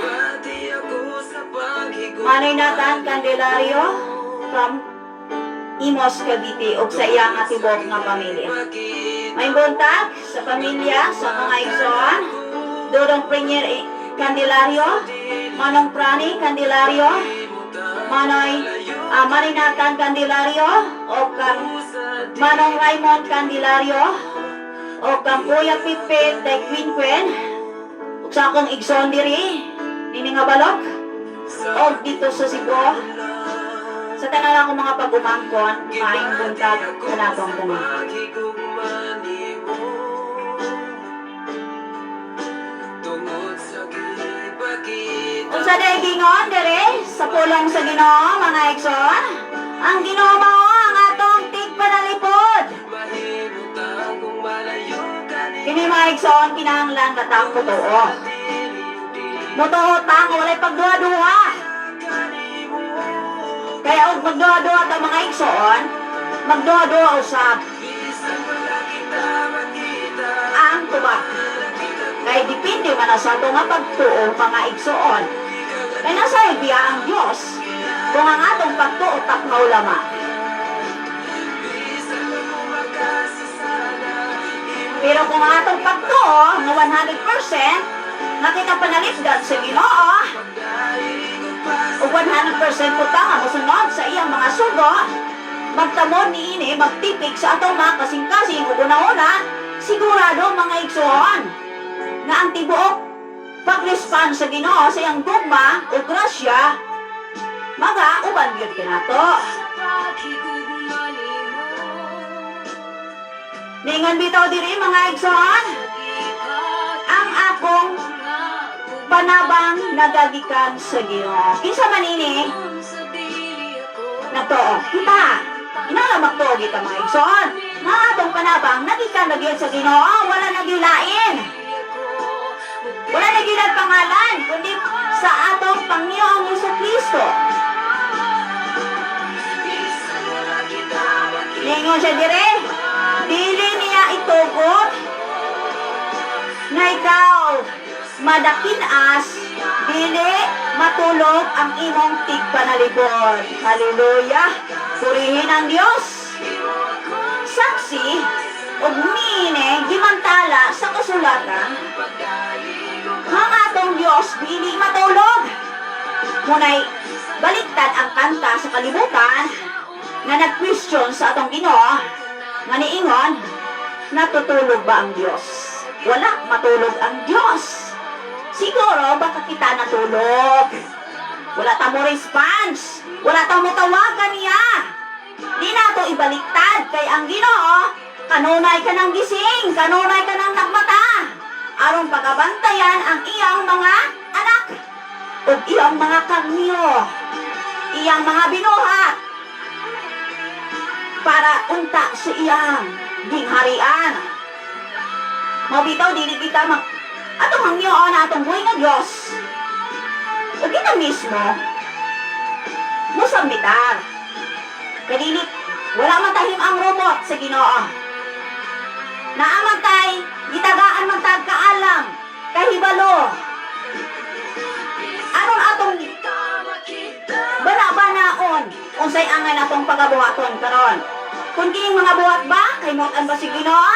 Manoy Nathan Candelario from Imos, Cavite ug sa iya nga tibok nga pamilya. May buntag sa pamilya sa mga igsoon, Dodong Premier Candelario, Manong Prani Candelario, Manoy Nathan Candelario, o kang Manong Raymond Candelario, o kang Kuya Pipit kay Queen Quen, ug sa akong igsoon diri, nini nga balok, o dito sa Cebu, sa tanan akong mga pag-umangkon, maayong buntag kanatong tanan. Unsa day gingon dire sa pulong sa Ginoo, mga igsoon? Ang Ginoo mao ang atong tigpanalipod. Kini, mga igsoon, kinahanglan katang totoo. Motoo ta nga walay pagduha-duha. Kaya og magduha-duha ta, mga igsoon, magduha-duha usab ang tubag. Kay depende man na sa ato nga pagtuo, mga igsoon. Kay nasa biya ang Diyos kung ang atong pagtuo tapnaw lamang. Pero kung ang atong pagtuo nga 100% nga kita panalipdan sa Ginoo ug 100% po ta nga mosunod sa iyang mga sugo, magtamod niini, magtipig sa atong mga kasing-kasing ug una-una, sigurado, mga igsoon, nga ang tibuok pag-respond sa Ginoo sa iyang gugma o grasya maga uban gyud kanato. Ningon bitaw diri, mga igsoon, "Ang akong panabang nagagikan sa Ginoo." Kinsa man ini nagtuo? Kita. Inala magtuo kita, mga igsoon, nga atong panabang nagikan na gyud sa Ginoo, wala na gyud lain. Wala na gyud ang pangalan kundi sa atong Panginoong Hesus Kristo. Ningon siya dire, dili niya itugot na ikaw madakinas, dili matulog ang imong tigpanalipod. Hallelujah! Purihin ang Diyos! Saksi ug mine gimantala sa kasulatan ang atong Diyos dili matulog. Munay baliktad ang kanta sa kalibutan nga nag-question sa atong Ginoo nga niingon, "Natutulog ba ang Diyos?" Wala matulog ang Diyos. Siguro baka kita natulog. Wala ta mo response. Wala ta mo tawagan niya. Di na to ibaliktad kay ang Ginoo kanunay ka ng gising, kanunay ka ng nagmata aron pagabantayan ang iyang mga anak ug iyang mga karnero, iyang mga binuhat para unta sa iyang gingharian. Mabitaw dili kita mag atong hangyoon na atong buhi nga Dios. Ug kita mismo mosambitar. Kadili wala man tahim ang robot sa Ginoo. Naa man tay gitagaan man tag kaalam, kahibalo. Aron atong bana-banaon unsay angay natong pagabuhaton karon. Kung kining mga buhat ba kay mot-an ba si Ginoo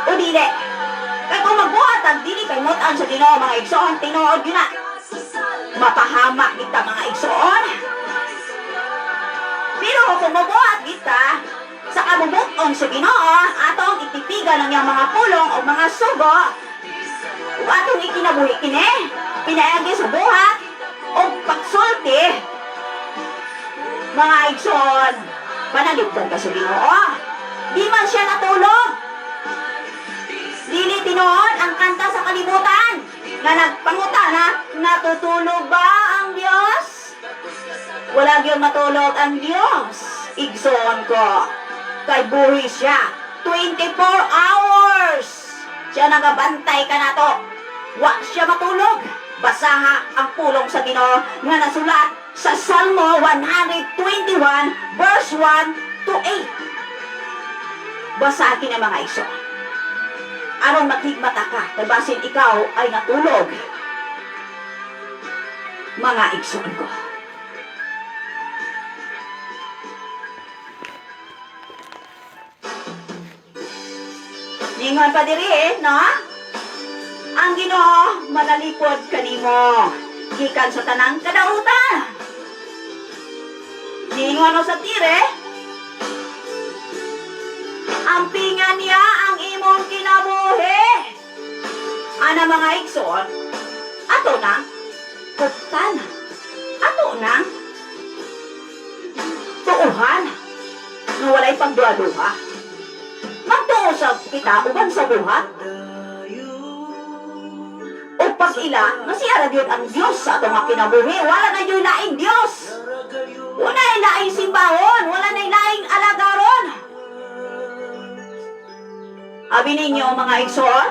o dili? Kay kung magbuhat ang dili kay mot-an sa Ginoo, mga igsoon, tinuod gyud na. Mapahamak kita, mga igsoon. Pero kung mabuhat kita sa kabubuton sa Ginoo, atong itipigan ang iyang mga pulong o mga sugo ug atong ikinabuhi kini pinaagi sa buhat o pagsulti, mga igsoon, panalipdan ka sa Ginoo. Di man siya natulog. Dili tinuod ang kanta sa kalibutan nga nagpangutana, "Natutulog ba ang Diyos?" Wala gyud matulog ang Diyos, igsoon ko. Kay buhi siya. 24 hours siya nagabantay kanato. Wa siya matulog. Basaha ang pulong sa Ginoo nga nasulat sa Salmo 121 verse 1 to 8. Basahin ang mga igsoon. Aron maghigmata ka, kay basin ikaw ay natulog. Mga igsoon ko. Ningon pa diri, eh, no? Ang Ginoo manalipod kanimo gikan sa tanang kadautan. Ningon o sa tire, ampingan niya ang imong kinabuhi. Ana mga igsoon, ato na, putana, ato na, tuuhan, nga walay pagduha-duha. Magtuo sa kita uban sa buhat, o pag-ila, nga siya ra gyud ang Dios sa atong mga kinabuhi. Wala na gyud laing Dios. Wala na laing simbahon, wala na laing alagaron. Abi ninyo mga igsoon,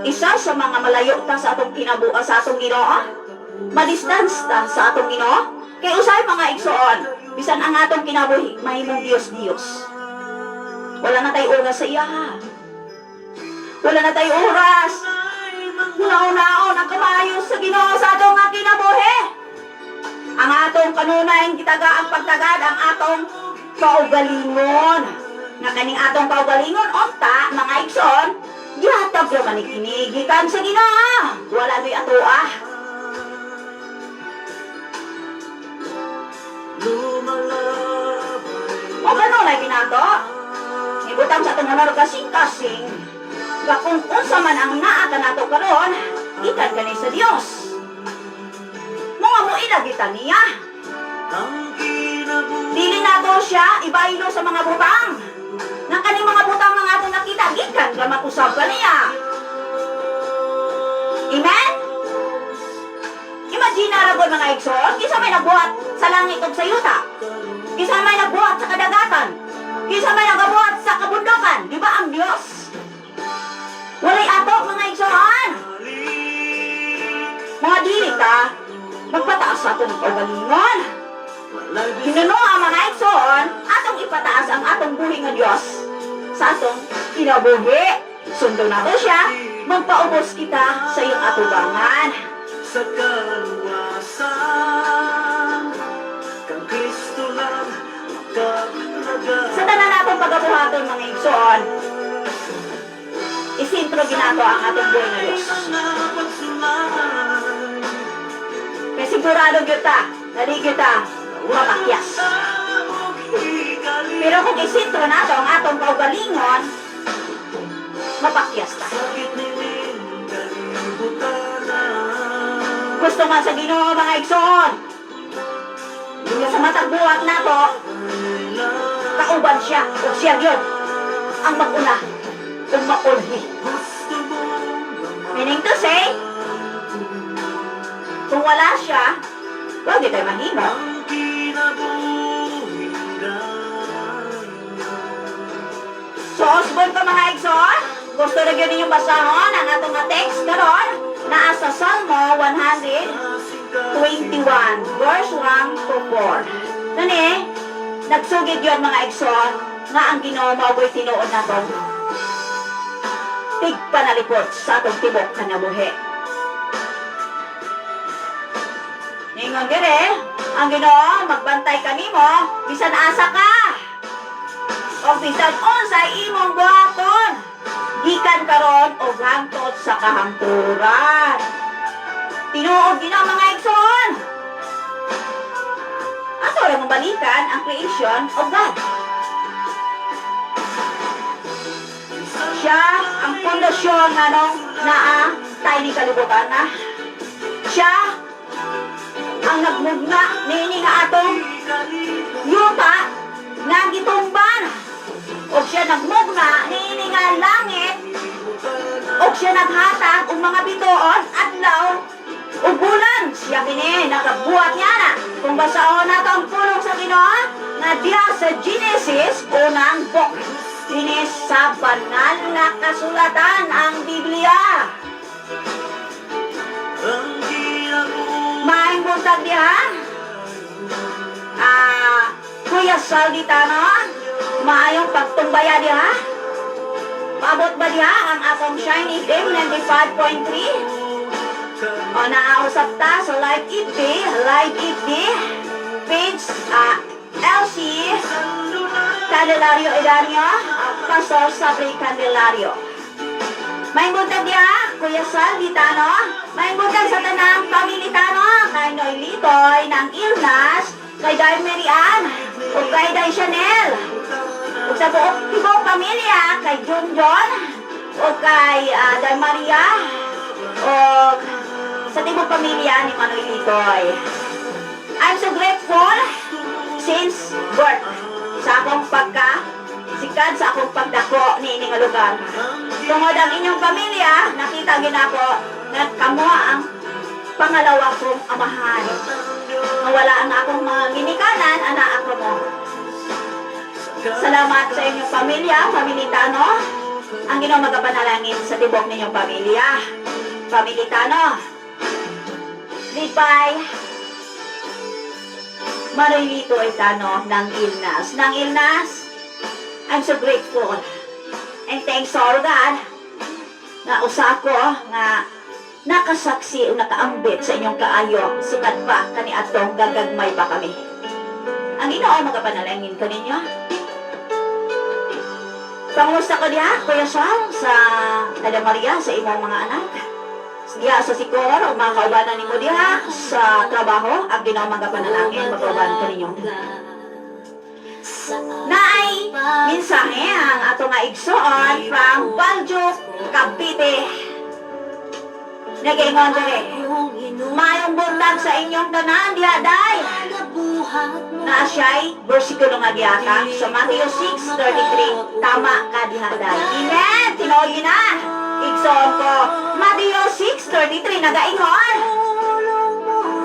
isa sa mga malayo ta sa atong kinabuhi sa atong Ginoo, madistance ta sa atong Ginoo. Kay usahay mga igsoon, bisan ang atong kinabuhi mahimong Dios-Dios. Wala na tayo oras sa iya. Wala na tayo oras. Una-unaon ang kamayo sa Ginoo sa atong nga kinabuhi. Ang atong kanunay gitaga ang pagtagad ang atong kaugalingon. Nga kaning atong kaugalingon unta mga igsoon, gihatag ra man ni kini gikan sa Ginoo. Wala nuy atoa. O kanunay binato. Ibutang sa atong honor kasing-kasing nga kung unsa man ang naa kanato karon, gikan kani sa Dios. Mga mo kita niya. Dili nato siya ibaylo sa mga butang. Nang kaning mga butang nga atong nakita, gikan ra man usab kaniya. Amen? Imagine na ra mga igsoon, kinsa may nagbuhat sa langit ug sa yuta? Kinsa may nagbuhat sa kadagatan? Kinsa may nagabuhat sa kabundukan? Di ba ang Dios? Walay ato mga igsoon. Mga dili ta, magpataas sa atong kaugalingon. Hinuno ang mga igsoon, atong ipataas ang atong buhi nga Dios sa atong kinabuhi. Sundo nato siya, magpaubos kita sa iyong atubangan. Sa kaluwasan kang Kristo lang makalaga. Sa tanan natong pagabuhaton mga igsoon, isintro ginato ang atong buhi nga Dios. Mga pagsulay Kay sigurado gyud ta, dali gyud ta mapakyas. Pero kung isintro nato ang atong kaugalingon, mapakyas ta. Sakit nining kalibutan. Gusto man sa Ginoo mga igsoon. Nga sa matag buhat nato, kauban siya o siya gyud ang mag-una ug maulhi. Gusto mong Meaning to say, kung wala siya, wag tayo mahimo. ang kinabuhi So, Osborne ka mga igsoon, gusto na gyud ninyong basahon ang atong nga text karon naa sa Salmo 121 verse 1 to 4. Kani, nagsugid yun mga igsoon nga ang Ginoo mao'y tinuod natong tigpanalikot sa atong tibok kanabuhi. Ningon dire, ang Ginoo magbantay kanimo bisan asa ka. O bisan unsay imong buhaton. Gikan karon og hangtod sa kahangturan. Tinuod gina mga igsoon. Ato ra mong balikan ang creation of God. Siya ang pundasyon nganong naa tayo ni kalibutan na. Siya ang nagmugna niini nga atong yuta nga gitumban. O siya nagmugna niini nga langit o siya naghatag og mga bituon, adlaw ug bulan. Siya kini nakabuhat niya na. Kung basahon nato ang pulong sa Ginoo nga diha sa Genesis unang book. Kini sa banal na kasulatan ang Biblia. Ang kinabuhi Maayong buntag diha. Ah, Kuya Sal Ditano, maayong pagtumbaya diha. Paabot ba diha ang atong Shiny FM 95.3? O naausap ta sa Live FB, Live FB, page LC Candelario Edanio, Pastor Sabri Candelario. May buntag diha, Kuya Sal Ditano. May buntag sa tanang pamilitano, kay Noy Litoy, ng Ilnas, kay Day Mary Ann, ug kay Day Chanel. Ug sa buong tibok pamilya, kay Junjun, ug kay Day Maria, ug sa tibok pamilya ni Manoy Litoy. I'm so grateful since birth sa akong pagka sikad sa akong pagdako ni nga lugar. Tungod ang inyong pamilya, nakita gyud nako nga kamo ang pangalawa kong amahan. Nga wala ang akong mga ginikanan, ana ako mo. Salamat sa inyong pamilya, pamilitano. Ang Ginoo magapanalangin sa tibok ninyong pamilya. Pamilitano. Lead by Manuelito Etano ng Ilnas. Ng Ilnas, I'm so grateful. And thanks to our God nga usa ko nga nakasaksi o nakaambit sa inyong kaayo sukad pa kaniadtong gagagmay pa kami. Ang Ginoo magapanalangin kaninyo. Pangusta ko diha, Kuya Sal, sa Kada Maria, sa imong mga anak. Diha sa Sikor, o mga kaubanan nimo diha sa trabaho, ang Ginoo magapanalangin, magauban kaninyong tanan. Naay mensahe ang ato nga igsoon from Baljo, Cavite. Nag-ingon dire. Maayong buntag sa inyong tanan diha, day. Naa siya'y bersikulo nga gihatag sa Matthew 6:33. Tama ka diha, day. Amen. Tinuod na. Igsoon ko. Matthew 6:33 nagaingon.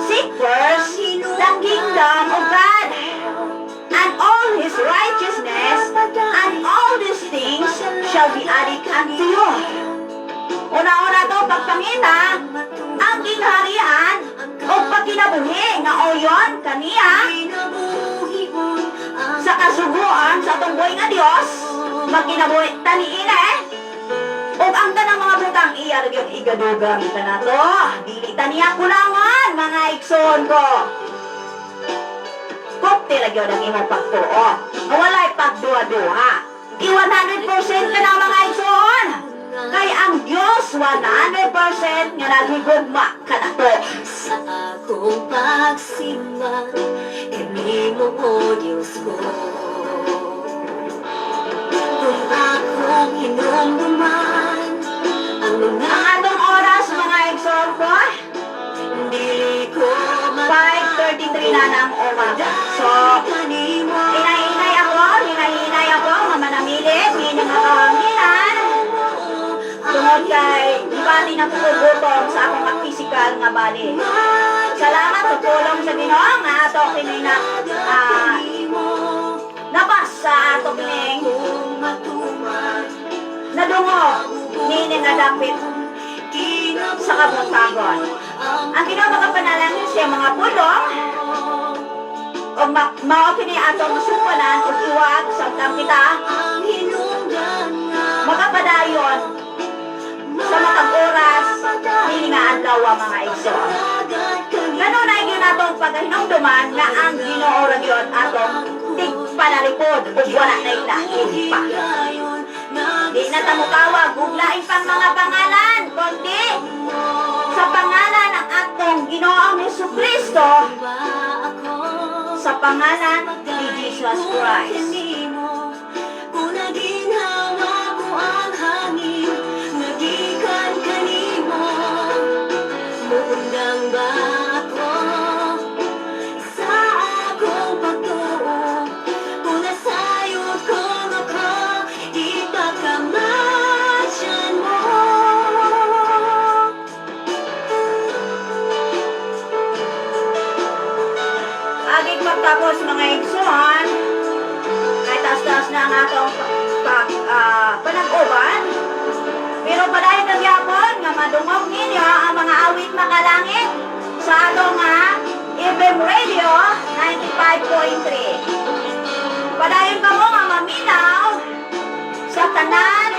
"Seek first the kingdom of God and all His righteousness, and all these things shall be added unto you." Una-una to pagpangita ang gingharian o pagkinabuhi nga oyon kaniya sa kasuguan sa atong buhi nga Dios magkinabuhi taniin eh ug ang tanang mga butang iya ra gyud igadugang kanato. Dili ta niya kulangan, mga igsoon ko. Kupti ra gyud ang imong pagtuo nga walay pagduha-duha. I 100% ka na, mga igsoon, kay ang Dios 100% nga naghigugma kanato. Sa akong pagsimba kanimo, O Diyos ko. Kung akong hinumduman ang mga Ang atong oras, mga igsoon ko, dili ko 5:33 na ng umaga. So, kanimo. Hinay-hinay ako, hinay-hinay ako, nga manamilit, hindi nga kahanginan. Tungod kay, ibali na ko gutom sa akong nga physical nga bali. Salamat sa tulong sa Ginoo nga ato kini na nabas sa ato kining nadungog nini nga dapit sa kabuntagon. Ang Ginoo makapanalangin siya mga pulong o mao kini atong supanan ug iwag samtang kita makapadayon sa matag oras nini nga adlaw, mga igsoon. Kanunay gyud natong pagkahinumduman nga ang Ginoo ra gyud atong tigpanalipod ug wala nay lain pa. Di na ta mutawag ug lain pang mga pangalan kundi sa pangalan ng atong Ginoong Hesus Kristo, sa pangalan ni Jesus Christ. Kung naginhawa ko ang hangin nagikan kanimo, muundang ba ako sa akong pagtuo? Kung nasayod ko ako, di ba kamatyan mo? Agig pagtapos, mga igsoon, kahit taas-taas na ang atong panag-uban, pero padayon na gyapon nga madungog ninyo ang mga awit makalangit sa atong nga FM Radio 95.3. Padayon ka mo nga maminaw sa tanan.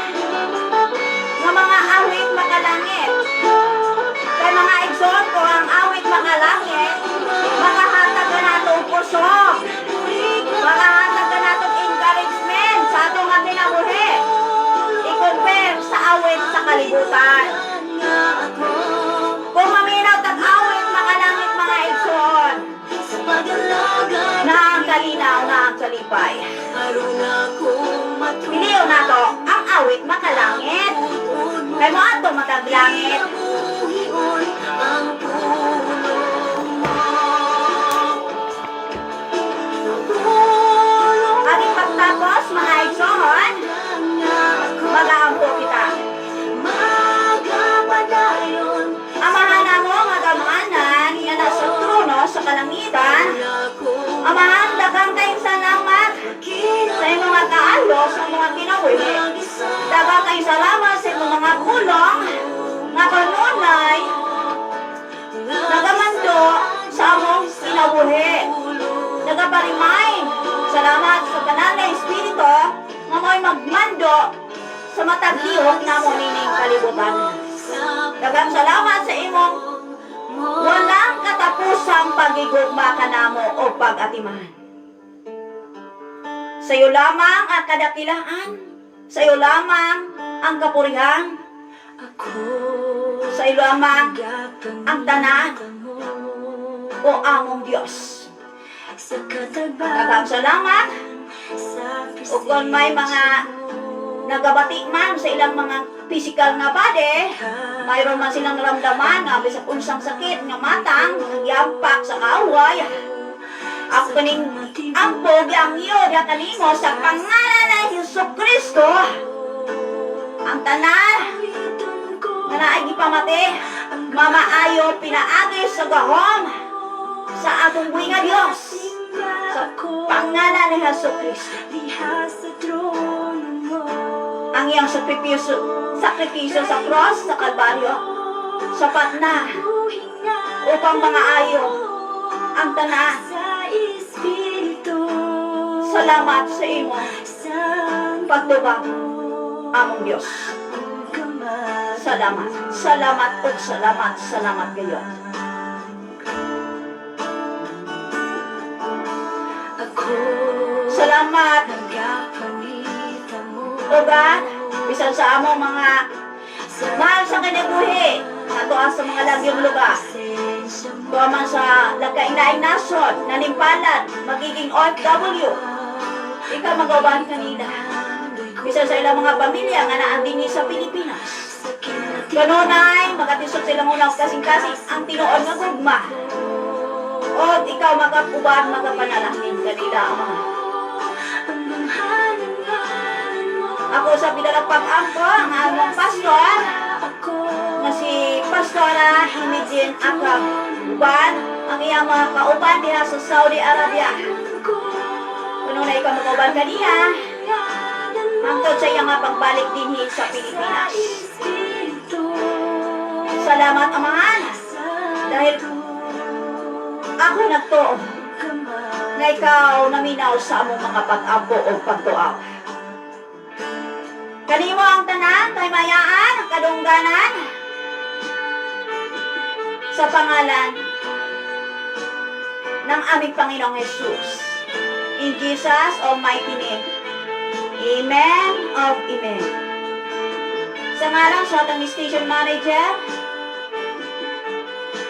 kalibutan. Nga ako Kung maminaw tag awit makalangit, mga igsoon, sa pag-alagad na ang kalinaw, na ang kalipay. Aron akong matuwa. Piliyo nato ang awit makalangit. Kay mo ato matag langit. Kinabuhion ang pulong mo. Pulong Ating pagtapos, mga igsoon, nga ako mag-aampo kita. Magapadayon. Amahan namo nga gamhanan nga nasa trono sa kalangitan. Akong Amahan, daghang kayong salamat sa imong mga kaayo sa mga kinabuhi. Daghang kayong salamat sa imong mga pulong nga kanunay nagamando sa among kinabuhi. Nagaparimain. Salamat sa banal na Espiritu nga mo'y magmando sa matag lihok namo nining kalibutan. Daghang salamat sa imong walang katapusang pagigugma kanamo o pag-atiman. Sa iyo lamang ang kadakilaan, sa iyo lamang ang kapurihan, Ako sa iyo lamang ang tanan o among Diyos. sa katabang Daghang salamat sa o kung may mga nagabati man sa ilang mga physical nga body, mayroon man silang naramdaman nga bisag unsang sakit nga matang nga giampak sa kaaway. Ako kaning ampo ang iyo diha kanimo sa pangalan ng Hesus Kristo. Ang tanan nga naay gipamati, mamaayo pinaagi sa gahom sa atong buhi nga Dios sa pangalan ni Hesus Kristo. Diha sa trono mo. Ang iyang sakripisyo sa cross sa Kalbaryo sapat na upang mga ayo ang tanan. Sa Espiritu. Salamat sa imo pagtubag, among Dios. Salamat, salamat ug salamat, salamat kayo. Ako Salamat nagapangita mo. o God, bisan sa among mga mahal sa kinabuhi, ato sa mga lagyong lugar. Presensya mo. Tuwa man sa lagkainaing nasod, nanimpalan, magiging OFW, ikaw mag-uban kanila. Bisan sa ilang mga pamilya nga naa dinhi sa Pilipinas. Sa kinati Kanunay, makatisod silang unang kasing-kasing ang tinuod nga gugma. O ikaw makapuban, makapanalangin kanila, Ama. ang manghalangan mo. Ako sa bilalang pag-ampo, ang among pastor, Ako nga si Pastora Imijin Akab. Uban, ang iyang mga kauban diha sa Saudi Arabia. Kanunay ikaw mag-uban kaniya, hangtod sa iyang nga pagbalik dinhi sa Pilipinas. Salamat, Amahan, dahil ako nagtuo nga ikaw naminaw sa among mga pag-ampo o pagtuaw. Kanimo ang tanan, kahimayaan, ang kadungganan, sa pangalan ng aming Panginoong Jesus. In Jesus' almighty name. Amen of Amen. Sa ngalan sa atong station manager,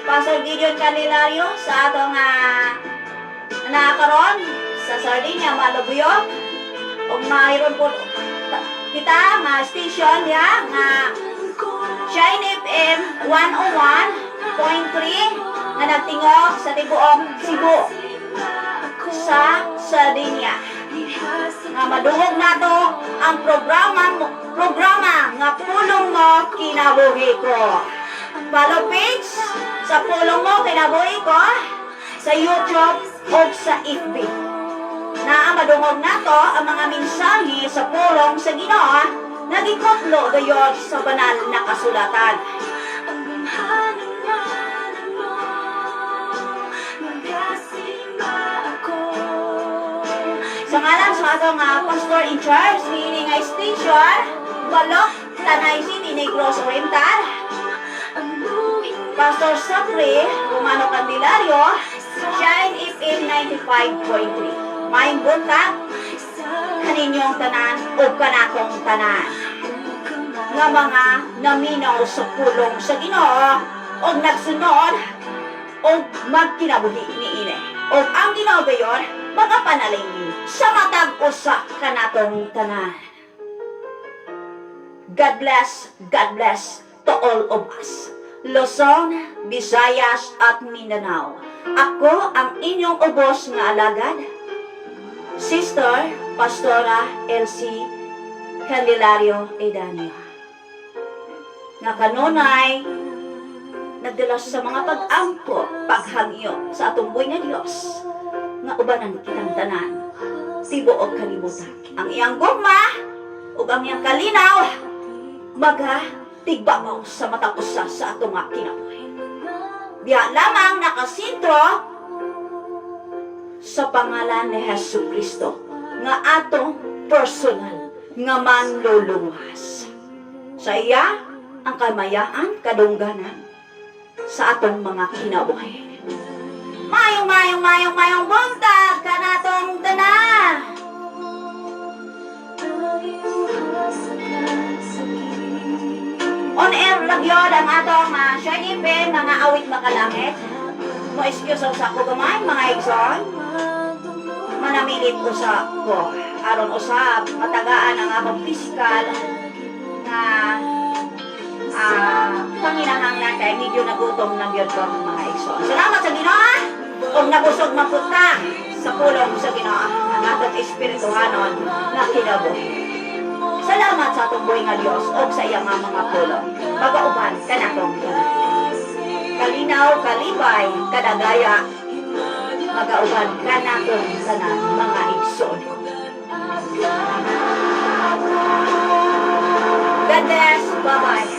Pastor Gideon Candelario, sa atong nakaroon sa Sardinia, Malubuyok, ug mayroon po kita nga station diha nga Shine FM 101.3 nga nagtingog sa tibuok Cebu sa Sardinia. Nga madungog nato ang programa nga Pulong Mo Kinabuhi Ko. Follow page sa Pulong Mo Kinabuhi Ko sa YouTube o sa FB. Na madungog nato ang mga mensahe sa pulong sa Ginoo nga gikutlo gayon sa banal na kasulatan. Ang gamhanan mo, magasimba ako. Sa ngalan sa atong pastor in charge niini nga station, Balok, Tanay City, Negros Oriental, Ang buhay Pastor Sapre Romano Candelario, Shine FM 95.3. Maayong buntag sa kaninyong tanan o kanakong tanan. nga mga naminaw sa pulong sa Ginoo og nagsunod og magkinabuhi niini. Og ang Ginoo gayon magapanalangin sa matag usa kanatong tanan. God bless, God bless to all of us. Luzon, Visayas at Mindanao. Ako ang inyong ubos nga alagad, Sister Pastora Elsie Candelario Edania. Nga kanunay, nagdala sa mga pag-ampo, paghangyo sa atong buhay nga Dios, nga ubanan kitang tanan, tibuok kalibutan. Ang iyang gugma, ug ang iyang kalinaw, maga tigbabaw sa matag usa sa atong nga kinabuhi. Diha lamang nakasentro sa pangalan ni Hesu Kristo nga atong personal nga manluluwas. Sa iya ang kamayaan, kadungganan sa atong mga kinabuhi. Mayong, mayong, mayong, mayong buntag kanatong tanan. On air lang yun ang atong Shiny Pen, mga awit makalangit. Mo excuse sa ako gamay, mga igsoon. Manamilit usa ko. Aron usab, matagaan ang akong physical na panginahanglan kay medyo nagutom na gyud ko, mga igsoon. Salamat sa Ginoo ug nabusog mapunta sa pulong sa Ginoo ang atong espirituhanon na kinabuhi. Salamat sa atong buhi nga Dios ug sa iyang nga mga pulong. Magauban kanatong tanan. Kalinaw, kalipay, kadagaya, magauban kanatong tanan, mga igsoon ko. God bless. Bye-bye.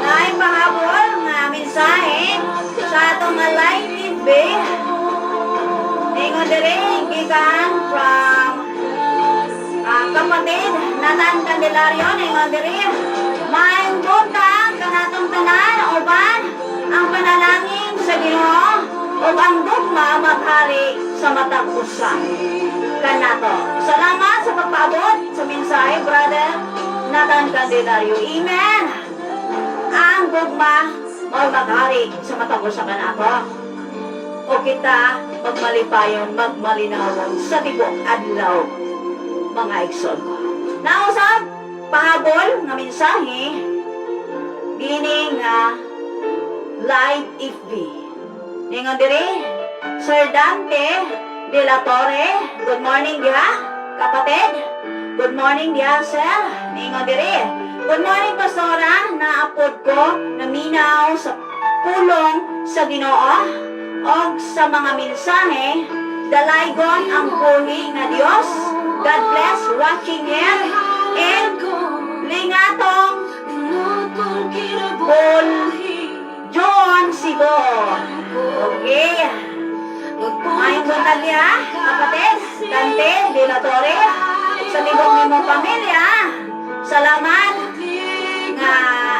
Naay pahabol nga mensahe sa atong nga live TV. Ningon diri gikan from kapatid Nathan Candelario, ningon diri, "Maayong buntag kanatong tanan, uban ang panalangin sa Ginoo ug ang gugma maghari sa matag usa kanato." Salamat sa pagpaabot sa mensahe, Brother Nathan Candelario. Amen. Ang gugma mao maghari sa matag usa kanato. O kita magmalipayon, magmalinawon sa tibuok adlaw, mga igsoon ko. Nausab, pahabol nga mensahe, dini nga live FB. Ningon diri, Sir Dante de la Torre, good morning diha, kapatid. Good morning diya, sir. Ningon diri. Good morning, Pastora. Naapod ko, naminaw sa pulong sa Ginoo og sa mga mensahe. Dalaygon ang buhi nga Dios. God bless watching here in Lingatong Paul John Sigo. Okay. Maayong buntag niya, kapatid, Dante De La Torre, sa libog nimong pamilya. Salamat nga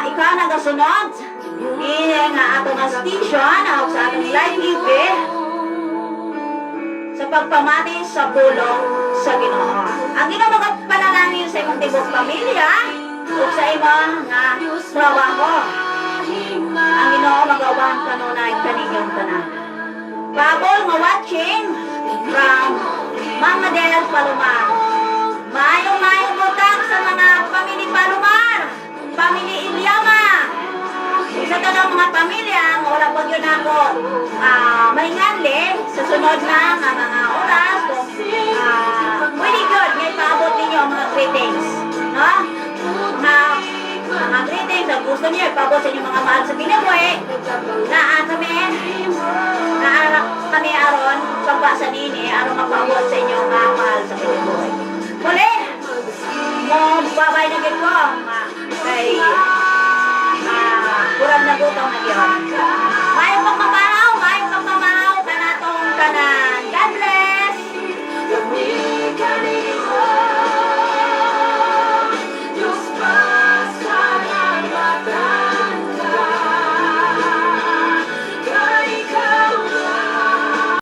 ikaw nagasunod ini nga ato nga station o sa atong live TV sa pagpamati sa pulong sa Ginoo. Ang Ginoo magapanalangin sa imong tibok pamilya ug sa imong nga trabaho. Ang Ginoo magauban kanunay kaninyong tanan. Pabol nga watching from Mama Del Palomar. Maayong maayong buntag sa mga pamilya Palomar, pamilya Ilyama. Isa tanang mga pamilya nga wala pa gyud ako mainganli sa sunod na nga mga oras kung pwede gyud nga ipaabot ninyo ang mga greetings. No? Mga greetings, ang gusto niyo ipaabot sa inyong mga mahal sa kinabuhi, naa kami aron pagbasa nini aron mapaabot sa inyo mga mahal sa kinabuhi. Muli, mo babay na gid ko kay kurang na gutom na gyud.